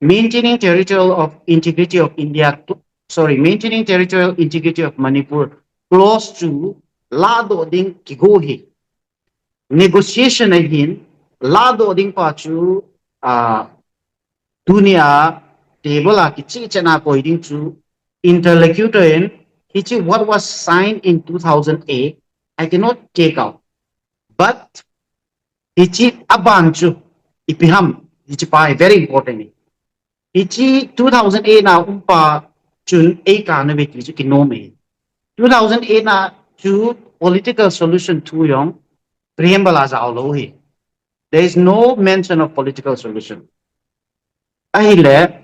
maintaining territorial of integrity of India, to, sorry, maintaining territorial integrity of Manipur, clause chu ladoh ding kigo hi. Negotiation a hin, ladoh ding pa chu, ah, tunia table a kichi chena koi ding chu, interlocutor in, hichi what was signed in two thousand eight, I cannot take out. But, hichi aban chu, ipi ham, hichi pa hi very important. Hichi two thousand eight na um pa chun ei ka na ve ti chu kinom e. Two thousand eight na chu political solution thu jong preamble a jao lou hi. There is no mention of political solution. Ahile,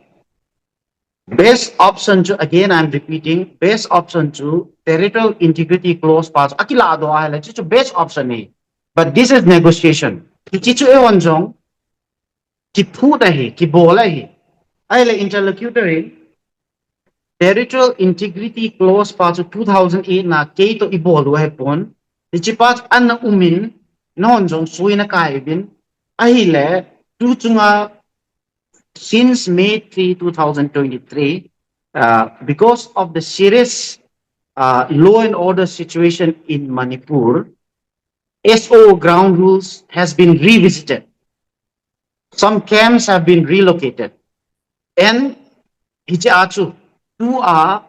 best option chu, again, I'm repeating, best option chu, territorial integrity clause pa chu, akiladoh ahile, chu, chu best option hi. But this is negotiation. Hichi chu eihon jong, kiphut ahi, kibol ahi. Ahile interlocutor in, territorial integrity clause pa chu two thousand eight na kei to i bol u ahi pon. Hichi pa chu ana um in, nahon jong sui na kai uvin. Ahile, tu chunga since May three, two thousand twenty-three, uh, because of the serious uh, law and order situation in Manipur, S O ground rules has been revisited. Some camps have been relocated. And hiche a chu, tu a,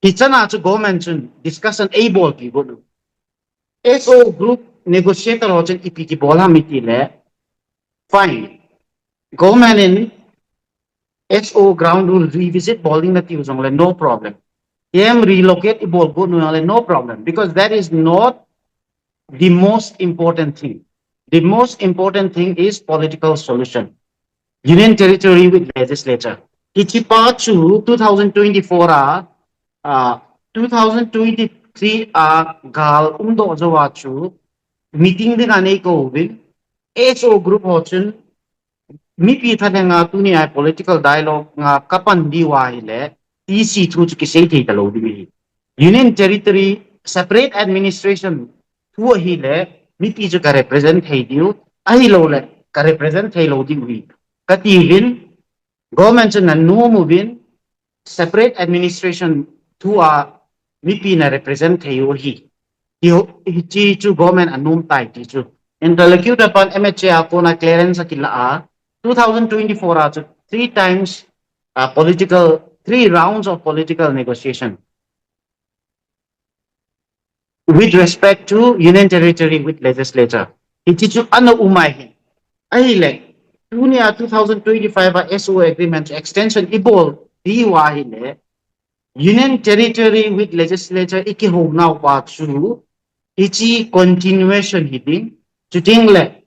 hichan a chu government chun discussion eibolpi got u. S O group negotiator ho chun ipi kibol ham iti le, fine. Government in S O ground rule revisit bol ding nati u jongle, no problem. Camp relocate ibol got u jongle, no problem. Because that is not the most important thing. The most important thing is political solution. Union territory with legislature. Hiche pa chu two thousand twenty-four a, uh, two thousand twenty-three a gal umdoh jou a chu meeting ding a nei kou vin, S O group ho chun mipi thalheng a tuni a political dialogue nga kapan diu ahile, T C thu chu kisei thei talou ding ahi. Union territory, separate administration thu ahile, mipi chu ka represent thei diu, ahilouleh ka represent thei lou ding ahi. Kati vin, government chun na nom uvin, separate administration thu a mipi na represent thei u ahi. Hiche chu government a nom tai ti chu. Interlocutor pan M H A a kona clearance akila a, two thousand twenty-four a chu three times uh, political, three rounds of political negotiation with respect to Union Territory with legislature. Hiche chu ana um ahi. Ahile, tunia two thousand twenty-five a S O agreement extension ibol diu ahile, Union Territory with legislature ikihounau pa chu, hiche continuation hiding, chuting le,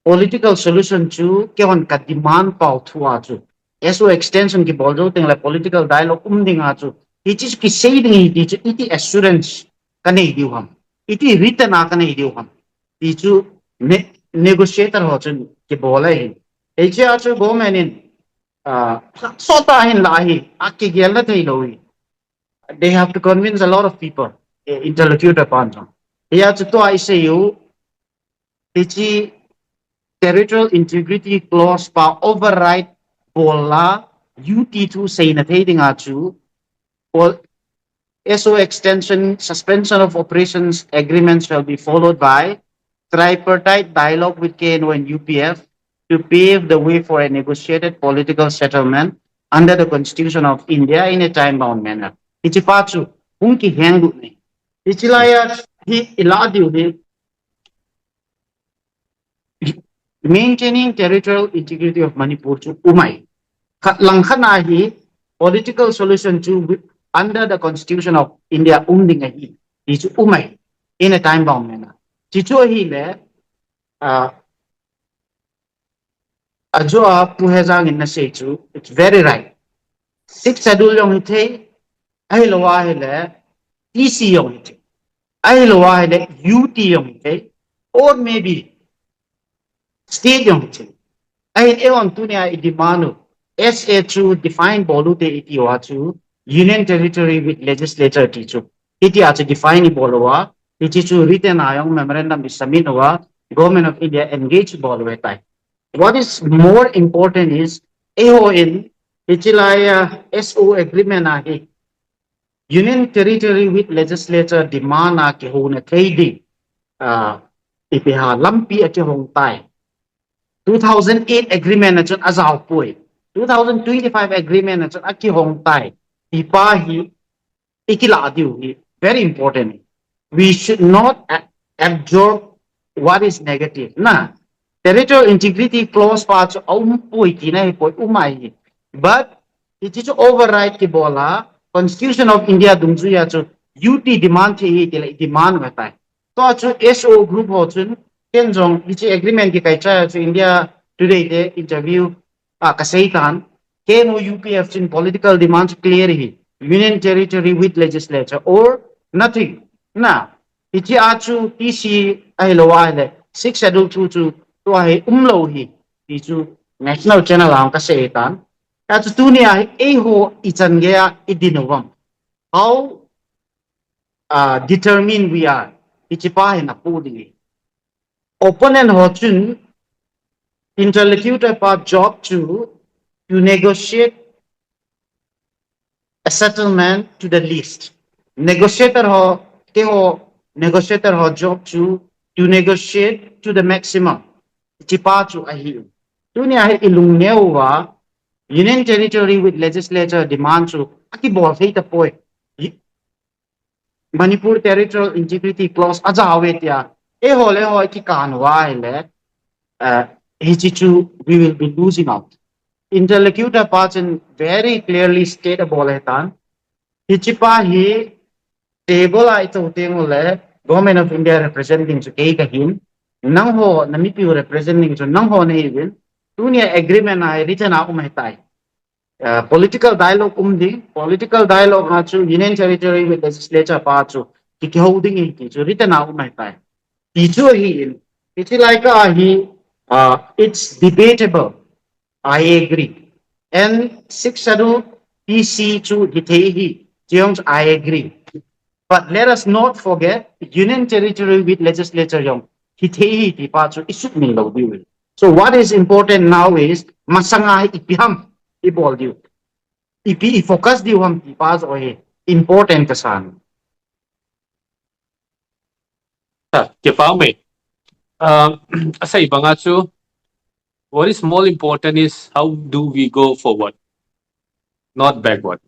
political solution chu keihon ka demand pau thu a chu, S O extension kibol jou teng le political dialogue um ding a chu, hiche chu kisei ding ahi ti chu, iti assurance kanei diu ham, iti written a kanei diu ham, ti chu ne-, negotiator ho chun kibol ahi. Hiche a chu government in, uh, sota hin la hi, akigel na thei lou hi. They have to convince a lot of people, eh, interlocutor pan jong. Hiya chu tua isei u, hiche territorial integrity clause pa override bol a, U T thu seina thei ding a chu, or S O extension, suspension of operations agreement shall be followed by tripartite dialogue with K N O and U P F to pave the way for a negotiated political settlement under the Constitution of India in a time-bound manner. Hiche pa chu hung kiheng lut nei. Hiche laiya hi ila diu hi, maintaining territorial integrity of Manipur chu um ahi. Khat lang khat na hi political solution chu under the Constitution of India um ding ahi, ti chu um ahi, in a time-bound manner. Hiche chu ahile, uh, ajo a Pu Hejang in nasei chu, it's very right. Sixth Schedule jong hithei, ahilou ahile T C jong hithei, ahilou ahile U T jong hithei, or maybe state jong hithei. Ahin eihon tunia i demand u, S A chu define bol u te iti uva chu, Union Territory with legislature ti chu, iti a chu define ibol uva, hiche chu written a jong memorandum i submit uva, Government of India engage bol u ahitai. What is more important is, eiho in, hiche laiya S O agreement a hi, Union Territory with legislature demand a kihouna thei ding, uh, ipi ham lampi akihong tai. Two thousand eight agreement a chun ajao poi. Two thousand twenty-five agreement a chun akihong tai. Ipa hi, ikilah diu hi very important. We should not a-, absorb what is negative. Na, territorial integrity clause pa chu aum poi tina hi poi, um ahi. But hiche chu override kibol a, Constitution of India dungjuiya chu U T demand thei ahi tile demand u ahitai. Tua chu S O group ho chun, ken jong hiche agreement kikaichai a chu India Today te interview a kasei tan, K N O U P F chun political demand chu clear ahi, Union Territory with legislature or nothing. Na, hiche a chu T C ahilou ahile, Sixth Schedule thu chu tua hi umlou ahi, ti chu national channel a kasei tan. Achu tunia hi eiho ichan geiya idin u ham, how, uh, determined we are, hiche pa hi napu ding ahi. Opponent ho chun Interlocutor pa job chu to negotiate a settlement to the least. Negotiator ho, keiho negotiator ho job chu to negotiate to the maximum. Hiche pa chu ahi. Tunia hi ilungneo uva Union Territory with Legislature demand chu akibol thei tapoi. Manipur Territorial Integrity Clause ajao ve tia. Eiho le eiho kikan uva ahile, uh, hiche chu we will be losing out. Interlocutor pa chun very clearly state abol ahitan. Hiche pa hi table a itou teng ule Government of India representing chu kei kahin. Nangho, na mipi representing chu nangho nahiuvin. Tunia agreement a written a um ahitai. Uh, political dialogue um ding, political dialogue a chu Union Territory with Legislature pa chu ki, kihou ding ahi ti chu written a um ahitai. Ti chu ahin, hiche lai kah a hi, uh, it's debatable. I agree. And Sixth Schedule P C chu hithei ahi, ti jong chu I agree. But let us not forget, Union Territory with Legislature jong hithei ahi ti pa chu isukmil lou diu ahi. So what is important now is, masanga hi ipi ham ibol diu. Ipi i focus diu ham ti pa joh hi important kasan. Ta, kipa ume. Uh, asei banga chu, what is more important is how do we go forward, not backward.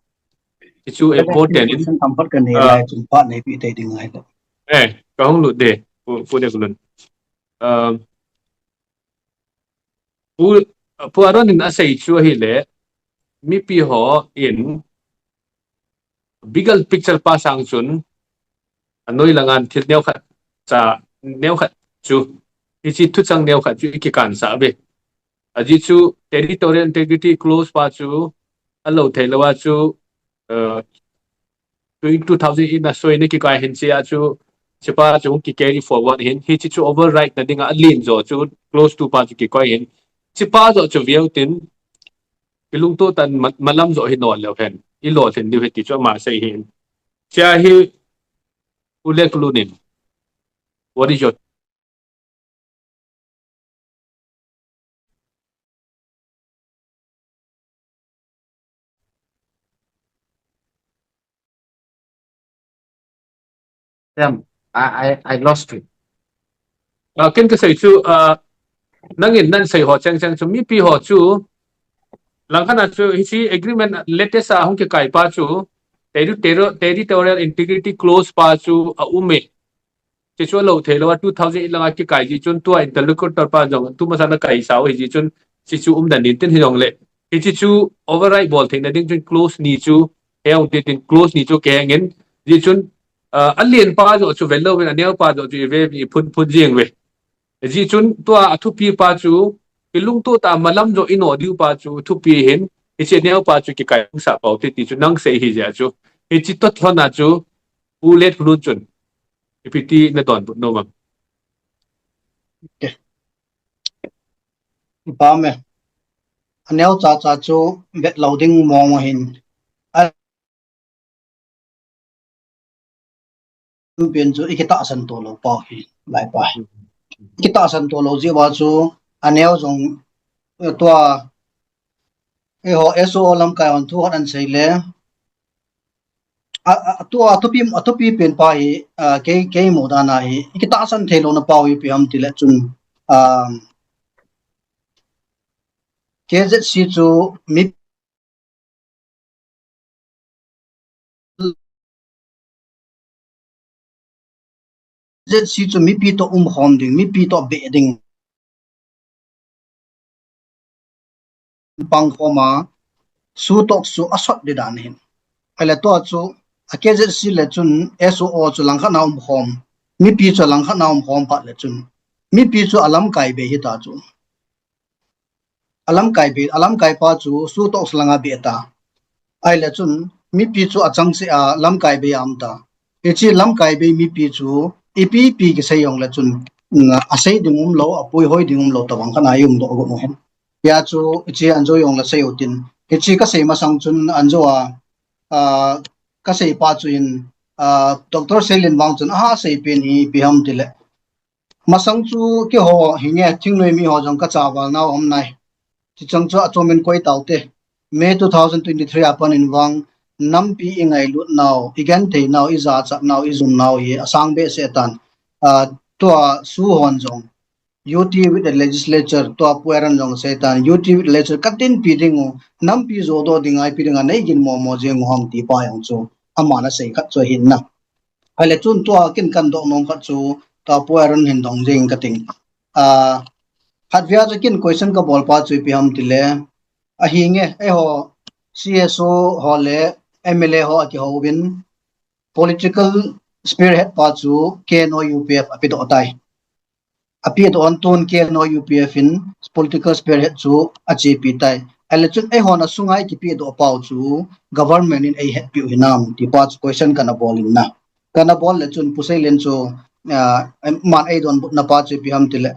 Hichu important in, Question tam pat kanei, uh, lai chun pa neipi tei ding ahi. Eh, kahung lut de, Pu, Pu Leklun. Um, Pu, Pu Aaron in asei chu ahile, mipi hon bigger picture pa sang chun, anoi langa thil neokhat, cha neokhat chu, hiche thuchang neokhat chu ikikansah uve. Ajeh chu Territorial Integrity Clause pa chu, alou thei louva chu, uh, two thousand eight a soi in akikai hin, hichea chu, hichepa chu hung ki carry forward hin, hiche chu override na dinga alen jo chu clause two pa chu kikoi hin. Hichepa joh chu veu tin, ilungtoh tah in ma-, malam joh hi nol leu hen, ilolhin diu ahi ti chu ama sei hin. Hichea hi, Pu Leklun in, what is your Damn, I, I, I lost you. Uh, ken kasei chu, uh, nangin nasei ho chengcheng chu, mipi ho chu, langkhat a chu, hiche agreement latest a hung kikai pa chu, terri-, terri-, Territorial Integrity Clause pa chu aume. Hiche chu alou thei louva, two thousand eight langa kikai jeh chun, tua interlocutor pa jong, tu masanga kaisau ahi jeh chun, hiche chu umden in tin hijongle, hiche chu override bol theina ding chun clause ni chu, he ung tin clause ni chu kihengin, jeh chun, uh, alen pa joh chu velouvin, aneo pa joh chu ive, iphun phun jeng uve. Jeh chun tua athupi pa chu, ilungtoh tah a malam joh inoh diu pa chu thupi hin, hiche aneo pa chu kikai sah pau te ti chu nang sei ahi jeh a chu. Hiche toh thon a chu, Pu Leklun chun, ipi ti nadonbut nom am? Okay. Ipa me. Aneo chacha chu vetlou ding mong ahin. A, pen chu ikitahsan to lou pa hi, lai pa. Ikitahsan to lou jeh uva chu, aneo jong, eh, tua, eiho S O O lamkai hon thu khat ahin sei le, a, a, tua, athupi, athupi pen pa hi, a, kei, kei mudan a hi, ikitahsan thei louna pa hi ipi ham tile chun, a, K Z C chu mi Z C chu mipi toh umkhom ding, mipi toh beh ding. Pangkhom a, SoO talks chu asot ding dan ahin. Ahile tua chu, a K Z C le chun S O O chu langkhat a umkhom, mipi chu langkhat a umkhom phat le chun, mipi chu alamkai bei hita chu. Alamkai bei, alamkai pa chu SoO talks langa beh ta. Ahile chun, mipi chu achangseh a lamkai bei a um ta. Hiche lamkai bei mipi chu, ipi ipi kisei jongle chun, mm, asei ding umlou, apuihoi ding umlou, tabang khat a i umdoh got u ahin. Hia chu, hiche Anjo jongle sei u tin. Hiche kasei masang chun Anjo a, a, kasei pa chu in, a, Doctor Seilin vang chun, aha sei pen hi ipi ham tile. Masang chu keiho hinge thingnoi mi ho jong kachaval nau um nai. Chuchang chu achomin koi taute. May two thousand twenty-three a panin vang nampi ingailut nau, igenthei nau, ijachat nau, ijum nau hi asang behseh tan. Ah, tua SoO hon jong, UT with the legislature, tua Pu Aaron jong asei tan, UT with the legislature, katinpi ding u, nampi jodoh dinga ipi dinga neiginmo mo jeng u ham ti pa jong chu, aman asei khat chu ahin na. Ahile chun tua kin kadoh nom khat chu, tua Pu Aaron hin dong jeng kating. Ah, khatvei a chu kin question kabol pa chu ipi ham tile, ahinge, eiho CSO ho le MLA ho akihouvin, political spearhead pa chu KNO UPF apedoh tai. Apedoh a tun KNO UPF in political spearhead chu achepi tai. Ahile chun eihon asunga ikipedoh pau chu government in eihetpiu hinam ti pa chu question kana bol in na. Kana bol le chun Pu Seilen chu, ah, man eidonbutna pa chu ipi ham tile,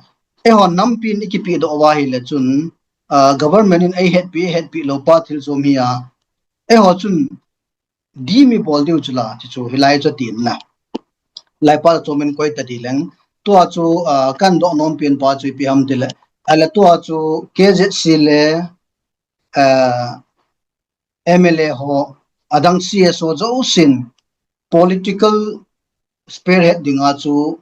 eihon nampin ikipedoh uva ahile chun, ah, government in eihetpi, eihetpi lou pa thil chom hi a, eiho chun dimi bol diu chu la, ti chu hilai chu atin na. Hilai pa chu chomin koi ta di leng. Tua chu, ah, kadoh nompen pa chu ipi ham tile, ahile tua chu KZC le, ah, MLA ho, adang CSO jousen political spearhead dinga chu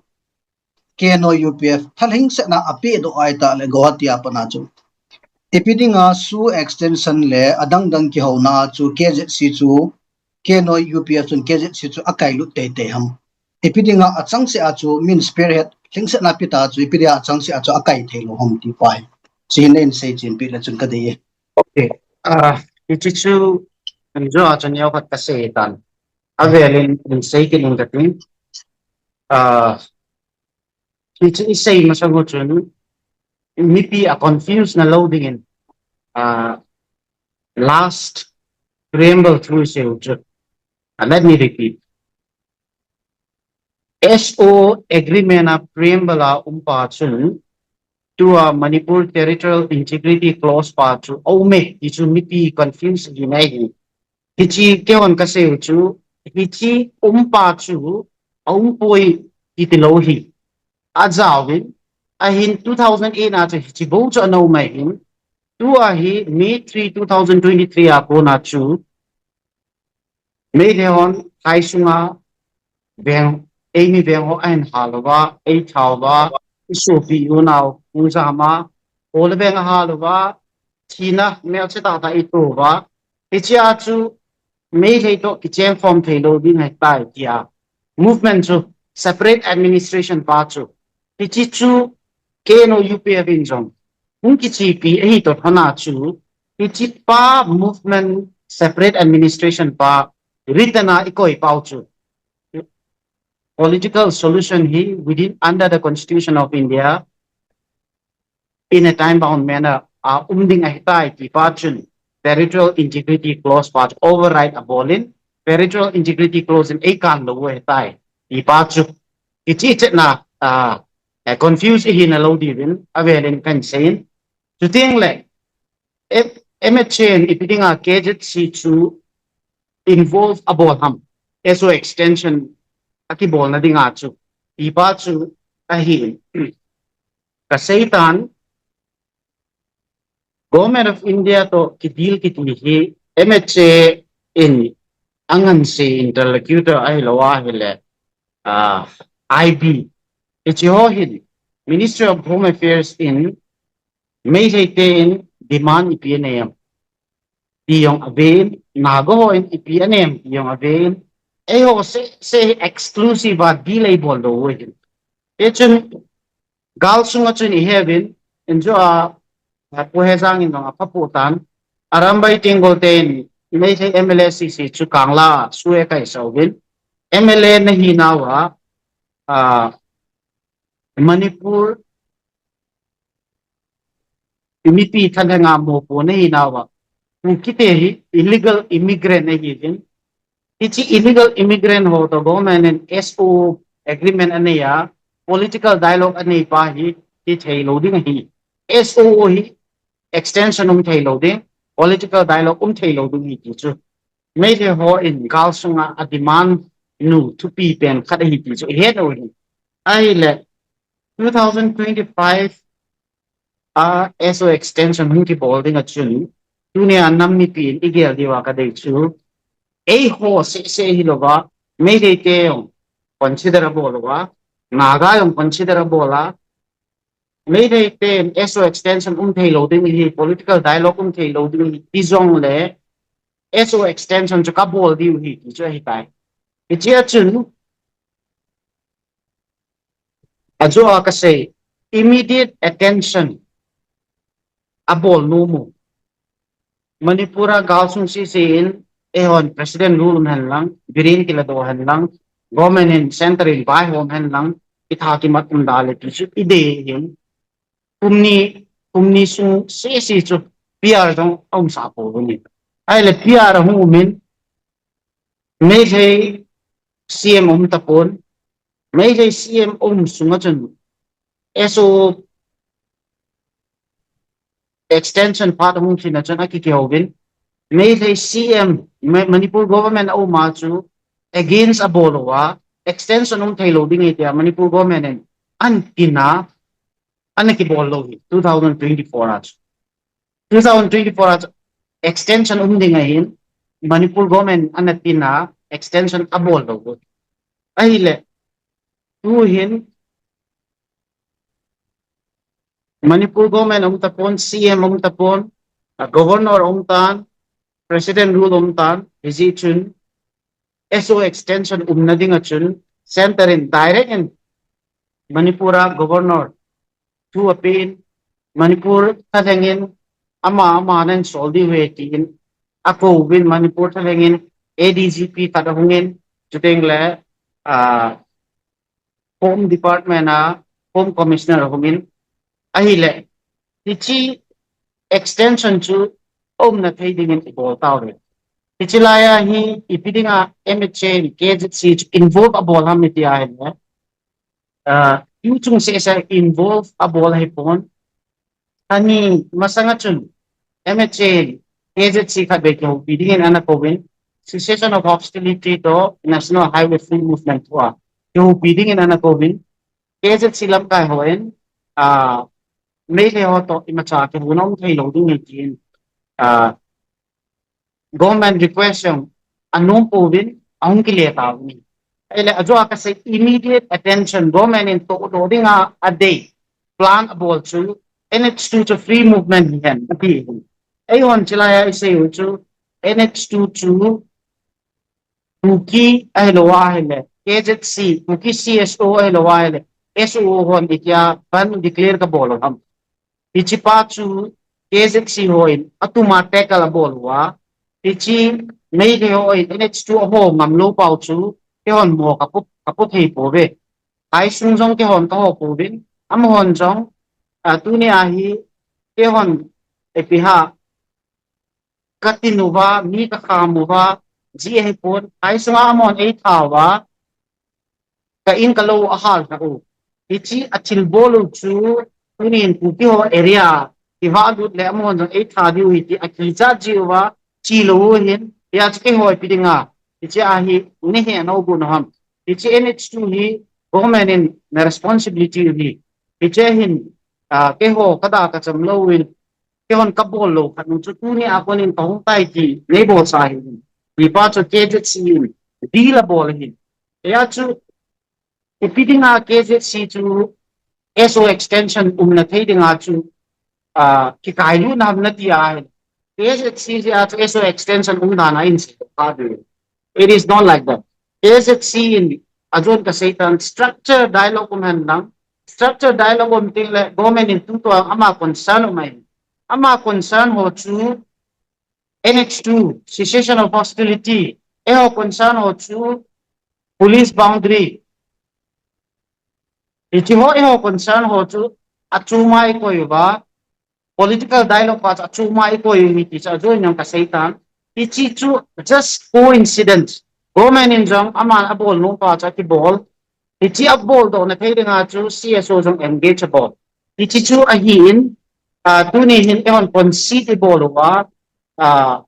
KNO UPF thalhingsetna apedoh ahi tale Guwahati a pat a chu, ipi dinga SoO extension le adang dang kihouna chu KZC chu, KNO UPF chun KZC chu akailut teitei ham? Ipi dinga achangseh a chu min spearhead lhingsetna peta chu ipi dinga achangseh a chu akai theilou ham ti pa hi, chu hin neihin seichen peh le chun kadei e. Okay. Ah, hiche chu, injo a chu neo khat kasei tan. Avelin hin sei kit inge kating. Ah, hiche isei masang u chun, mipi a confuse na lou dingin, ah, last preamble chu isei u chu. And let me repeat. SoO agreement a preamble a um pa chun, tua Manipur Territorial Integrity Clause pa chu aume, ti chu mipi confuse hi na hi. Hiche keihon kasei u chu, hiche um pa chu aumpoi kiti lou hi. Ajaovin, ahin two thousand eight a chu hiche bou chu ana um ahin, tua hi May three, two thousand twenty-three a kona chu, Meitei hon khai sunga veng, eimi veng ho ahin hal uva, eitha uva, isopi unau, Pu Jahama, ole veng ahal uva, thina, melchih tahtah eito uva, hichea chu Meitei toh kicheng khom theilou ding ahitai tia movement chu, separate administration pa chu, hiche chu KNO UPF in jong hung kichepi ahi toh lhona chu, hiche pa movement, separate administration pa written a ikoi pau chu, political solution hi within, under the Constitution of India, in a time bound manner a um ding ahitai ti pa chun, Territorial Integrity Clause pa chu override abol in, Territorial Integrity Clause in eikan lou ahitai ti pa chu, hiche chetna, ah, eh, confuse ihina lou diuvin avelin kahin sei in. Chuteng le, M-, MHA in ipi dinga KZC chu involve abol ham, SoO extension akibolna dinga chu, ti pa chu ahin. Kasei tan, Government of India toh kideal kiti hi MHA in angansei interlocutor ahilou ahile, ah, IB. Hiche ho hin Ministry of Home Affairs in Meitei te in demand ipi anei em ti jong aven, Naga ho in ipi anei em ti jong aven, eiho seh seh exclusive a deal eibol lou u ahin. Hichun gal sunga chun iheuvin, injo a, a Pu Hejang in jong aphapu tan, Arambai Tenggol te in Meitei MLA sisi chu Kangla SoO a kaisah uvin, MLA nahinauva, a, Manipur mipi thalhenga mopo nahinauva, Kuki te hi illegal immigrant ahiuvin, hiche illegal immigrant ho toh government in SoO agreement anei a, political dialogue anei pa hi, hi theilou ding ahi. SoO hi extension um theilou ding, political dialogue um theilou ding ahi ti chu Meitei ho in gal sunga ademand u thupi pen khat ahi ti chu ihet u ahi. Ahile, two thousand twenty-five a S O extension hung kibol ding a chun, tunia nam mipin igel diu a kadei chu, eiho sese hilouva, Meitei te jong consider abol uva, Naga jong consider abol a, Meitei ten S O extension um thei lou ding hi, political dialogue um thei lou ding hi, ti jongle S O extension chu kabol diu hi, ti chu ahitai. Hichea chun, ajo a kasei, immediate attention abol nom u. Manipur a gal sung sese in, eihon President rule um hen lang, Biren kiladoh hen lang, government in center in vaihom hen lang, itha kimat um da le ti chu idei hin. Kum ni, kum ni sung sese chu P R jong aumsah pouvin. Ahile P R ahung um in, Meitei C M um tapon, Meitei C M um sunga chun S O extension phat ahung lhin a chun akikihou vin, Meitei C M, Ma-, Manipur government a um a chu against abol uva, extension um thei lou ding hi tia Manipur government in ana tin a, ana kibol lou hi, two thousand twenty-four a chu. Two thousand twenty-four a chu extension um ding ahin, Manipur government ana tin a, extension abol lou u. Ahile, tu hin, Manipur government um tapon, C M um tapon, a governor um tan, President rule um tan, hijeh chun S O extension umna ding a chun, center in direct in Manipur a governor thu apen, Manipur thalheng in, ama, ama nan sol diu ahi tin, akouvin Manipur thalheng in, A D G P khat ahung in, chuteng le, ah, Home Department a Home Commissioner ahung in, ahile, hiche extension chu umna thei dingin ibol tauve. Hiche laiya hi ipi dinga M H A, K Z C chu involve abol ham iti ahile, ah, tu chung sese involve abol ahipon, Ani masanga chun, M H A, K Z C khatvei kihoupi dingin ana kouvin, Cessation of Hostility toh National Highway Free Movement thua kihoupi dingin ana kouvin, K Z C lamkai hon, ah, Meitei ho toh imacha kihou nom thei lou ding ahi tin, ah, government request jong anom pouvin ahung kile tauvin. Ahile ajo a kasei immediate attention government in tohdoh dinga adei plan abol chu N H two chu free movement hihen ati hin. Eihon chulaiya isei u chu N H two chu Kuki ahilou ahile, K Z C, Kuki C S O ahilou ahile, S O O hon itia ban declare kabol u ham. Hiche pa chu K Z C hon atuma tackle abol uva, hiche Meitei hon N H two aho ngam lou pau chu, keihon mo kapu, kapu thei pouve. Haisung jong keihon kaho pouvin, amahon jong, ah, tunia hi keihon ipi ham, katin uva, mi kakham uva, ji ahipon, haisunga amahon eitha uva, ka in ka lou ahal lha u. Hiche athilbol u chu, tunin Kuki ho area, kivah lut le amahon jong eitha diu ahi ti akichat ji uva, che lou u hin, hia chu keiho ipi dinga, hiche a hi, nei he nau gu na ham. Hiche N H two hi, government in na responsibility u hi. Hiche hin, ah, keiho kada kacham louvin, keihon kabol lou khat nu chu tunia konin kahung tai ti nei bolsa ahi. Hipa chu K Z C in deal abol ahi. Hia chu ipi dinga K Z C chu S O extension umna thei dinga chu, ah, kikailut na ham nati ahi. K Z C jeh a chu S O extension um dan a insei kha diu. It is not like that. K Z C in ajon kasei tan structure dialogue um hen lang. Structure dialogue um teng le government in tutua ama concern um ahi. Ama concern ho chu N H two, cessation of hostility. Eiho concern ho chu police boundary. Hiche ho eiho concern ho chu achuma ikoi uva, political dialogue pa chu achuma ikoi u ahi ti chu ajoin jong kasei tan. Hiche chu just coincidence. Government in jong aman abol nom pa chu akibol. Hiche abol doh na thei dinga chu C S O jong engage abol. Hiche chu ahin, ah, tuni hin eihon concede ibol uva, ah,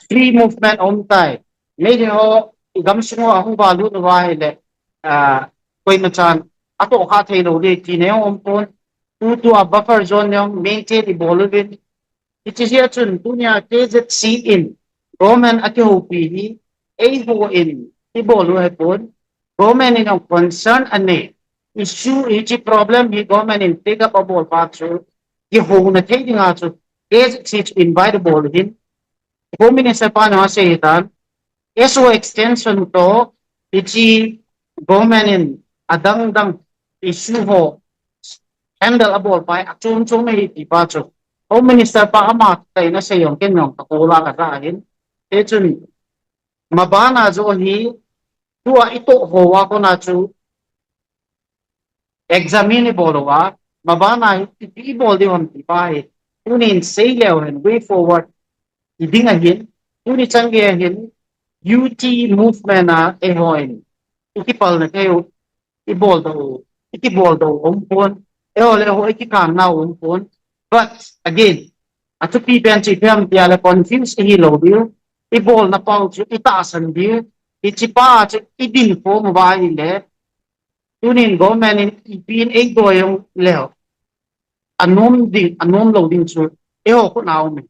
free movement aum tai. Meitei ho igamsung uva ahung valut uva ahile, ah, koima chan atoh kha thei lou ding ti nei um pon. Tutua buffer zone nei maintain ibol uvin. Hiche jeh a chun tunia K Z C in government akihoupi hi eiho in ibol u ahipon. Government in jong concern anei. Issue hiche problem hi government in take up abol pa chu kihouna thei dinga chu K Z C chu invite abol u ahin. Home Minister pan jong asei ahitan, S O extension toh, hiche government in adang dang issue ho handle abol pai, achom chom ahi ti pa chu. Home Minister pa ama tah in asei jong ken jong kakol a kaja ahin. Hichun, mabana joh hi, tua itoh ho a kona chu, examine ibol uva, mabana hi ipi ibol diu ham ti pa hi. Tunin sei leu hen, way forward iding ahin, tuni chan gei ahin, U T movement a eiho in ikipalna thei u, ibol doh u, ikibol doh u um pon, eiho le eiho ikikan nau um pon. But again, athupi pen chu ipi ham tia le confuse ihi lou diu, ibolna pau chu itahsan diu, hiche pa chu idin khom uva ahile, tunin government in ipi in eidoi jong leu, anom ding, anom lou ding chu eiho khut na um e.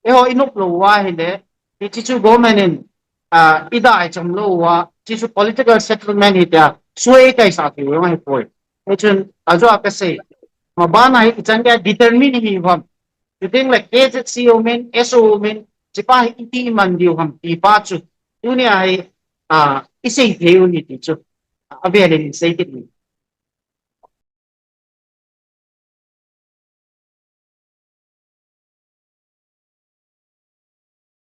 Eiho inop lou uva ahile, hiche chu government in, ah, idai cham lou uva, hiche chu political settlement hi tia, suai kaisa thei u jong ahipoi. Hichun, ajoa kasei, mabana hi ichan gei a determine ihi u ham. Chuting le K Z C umin, S O umin, hiche pa hi iti iman diu ham ti pa chu, tunia hi, ah, isei thei u ahi ti chu, avel in isei kit u.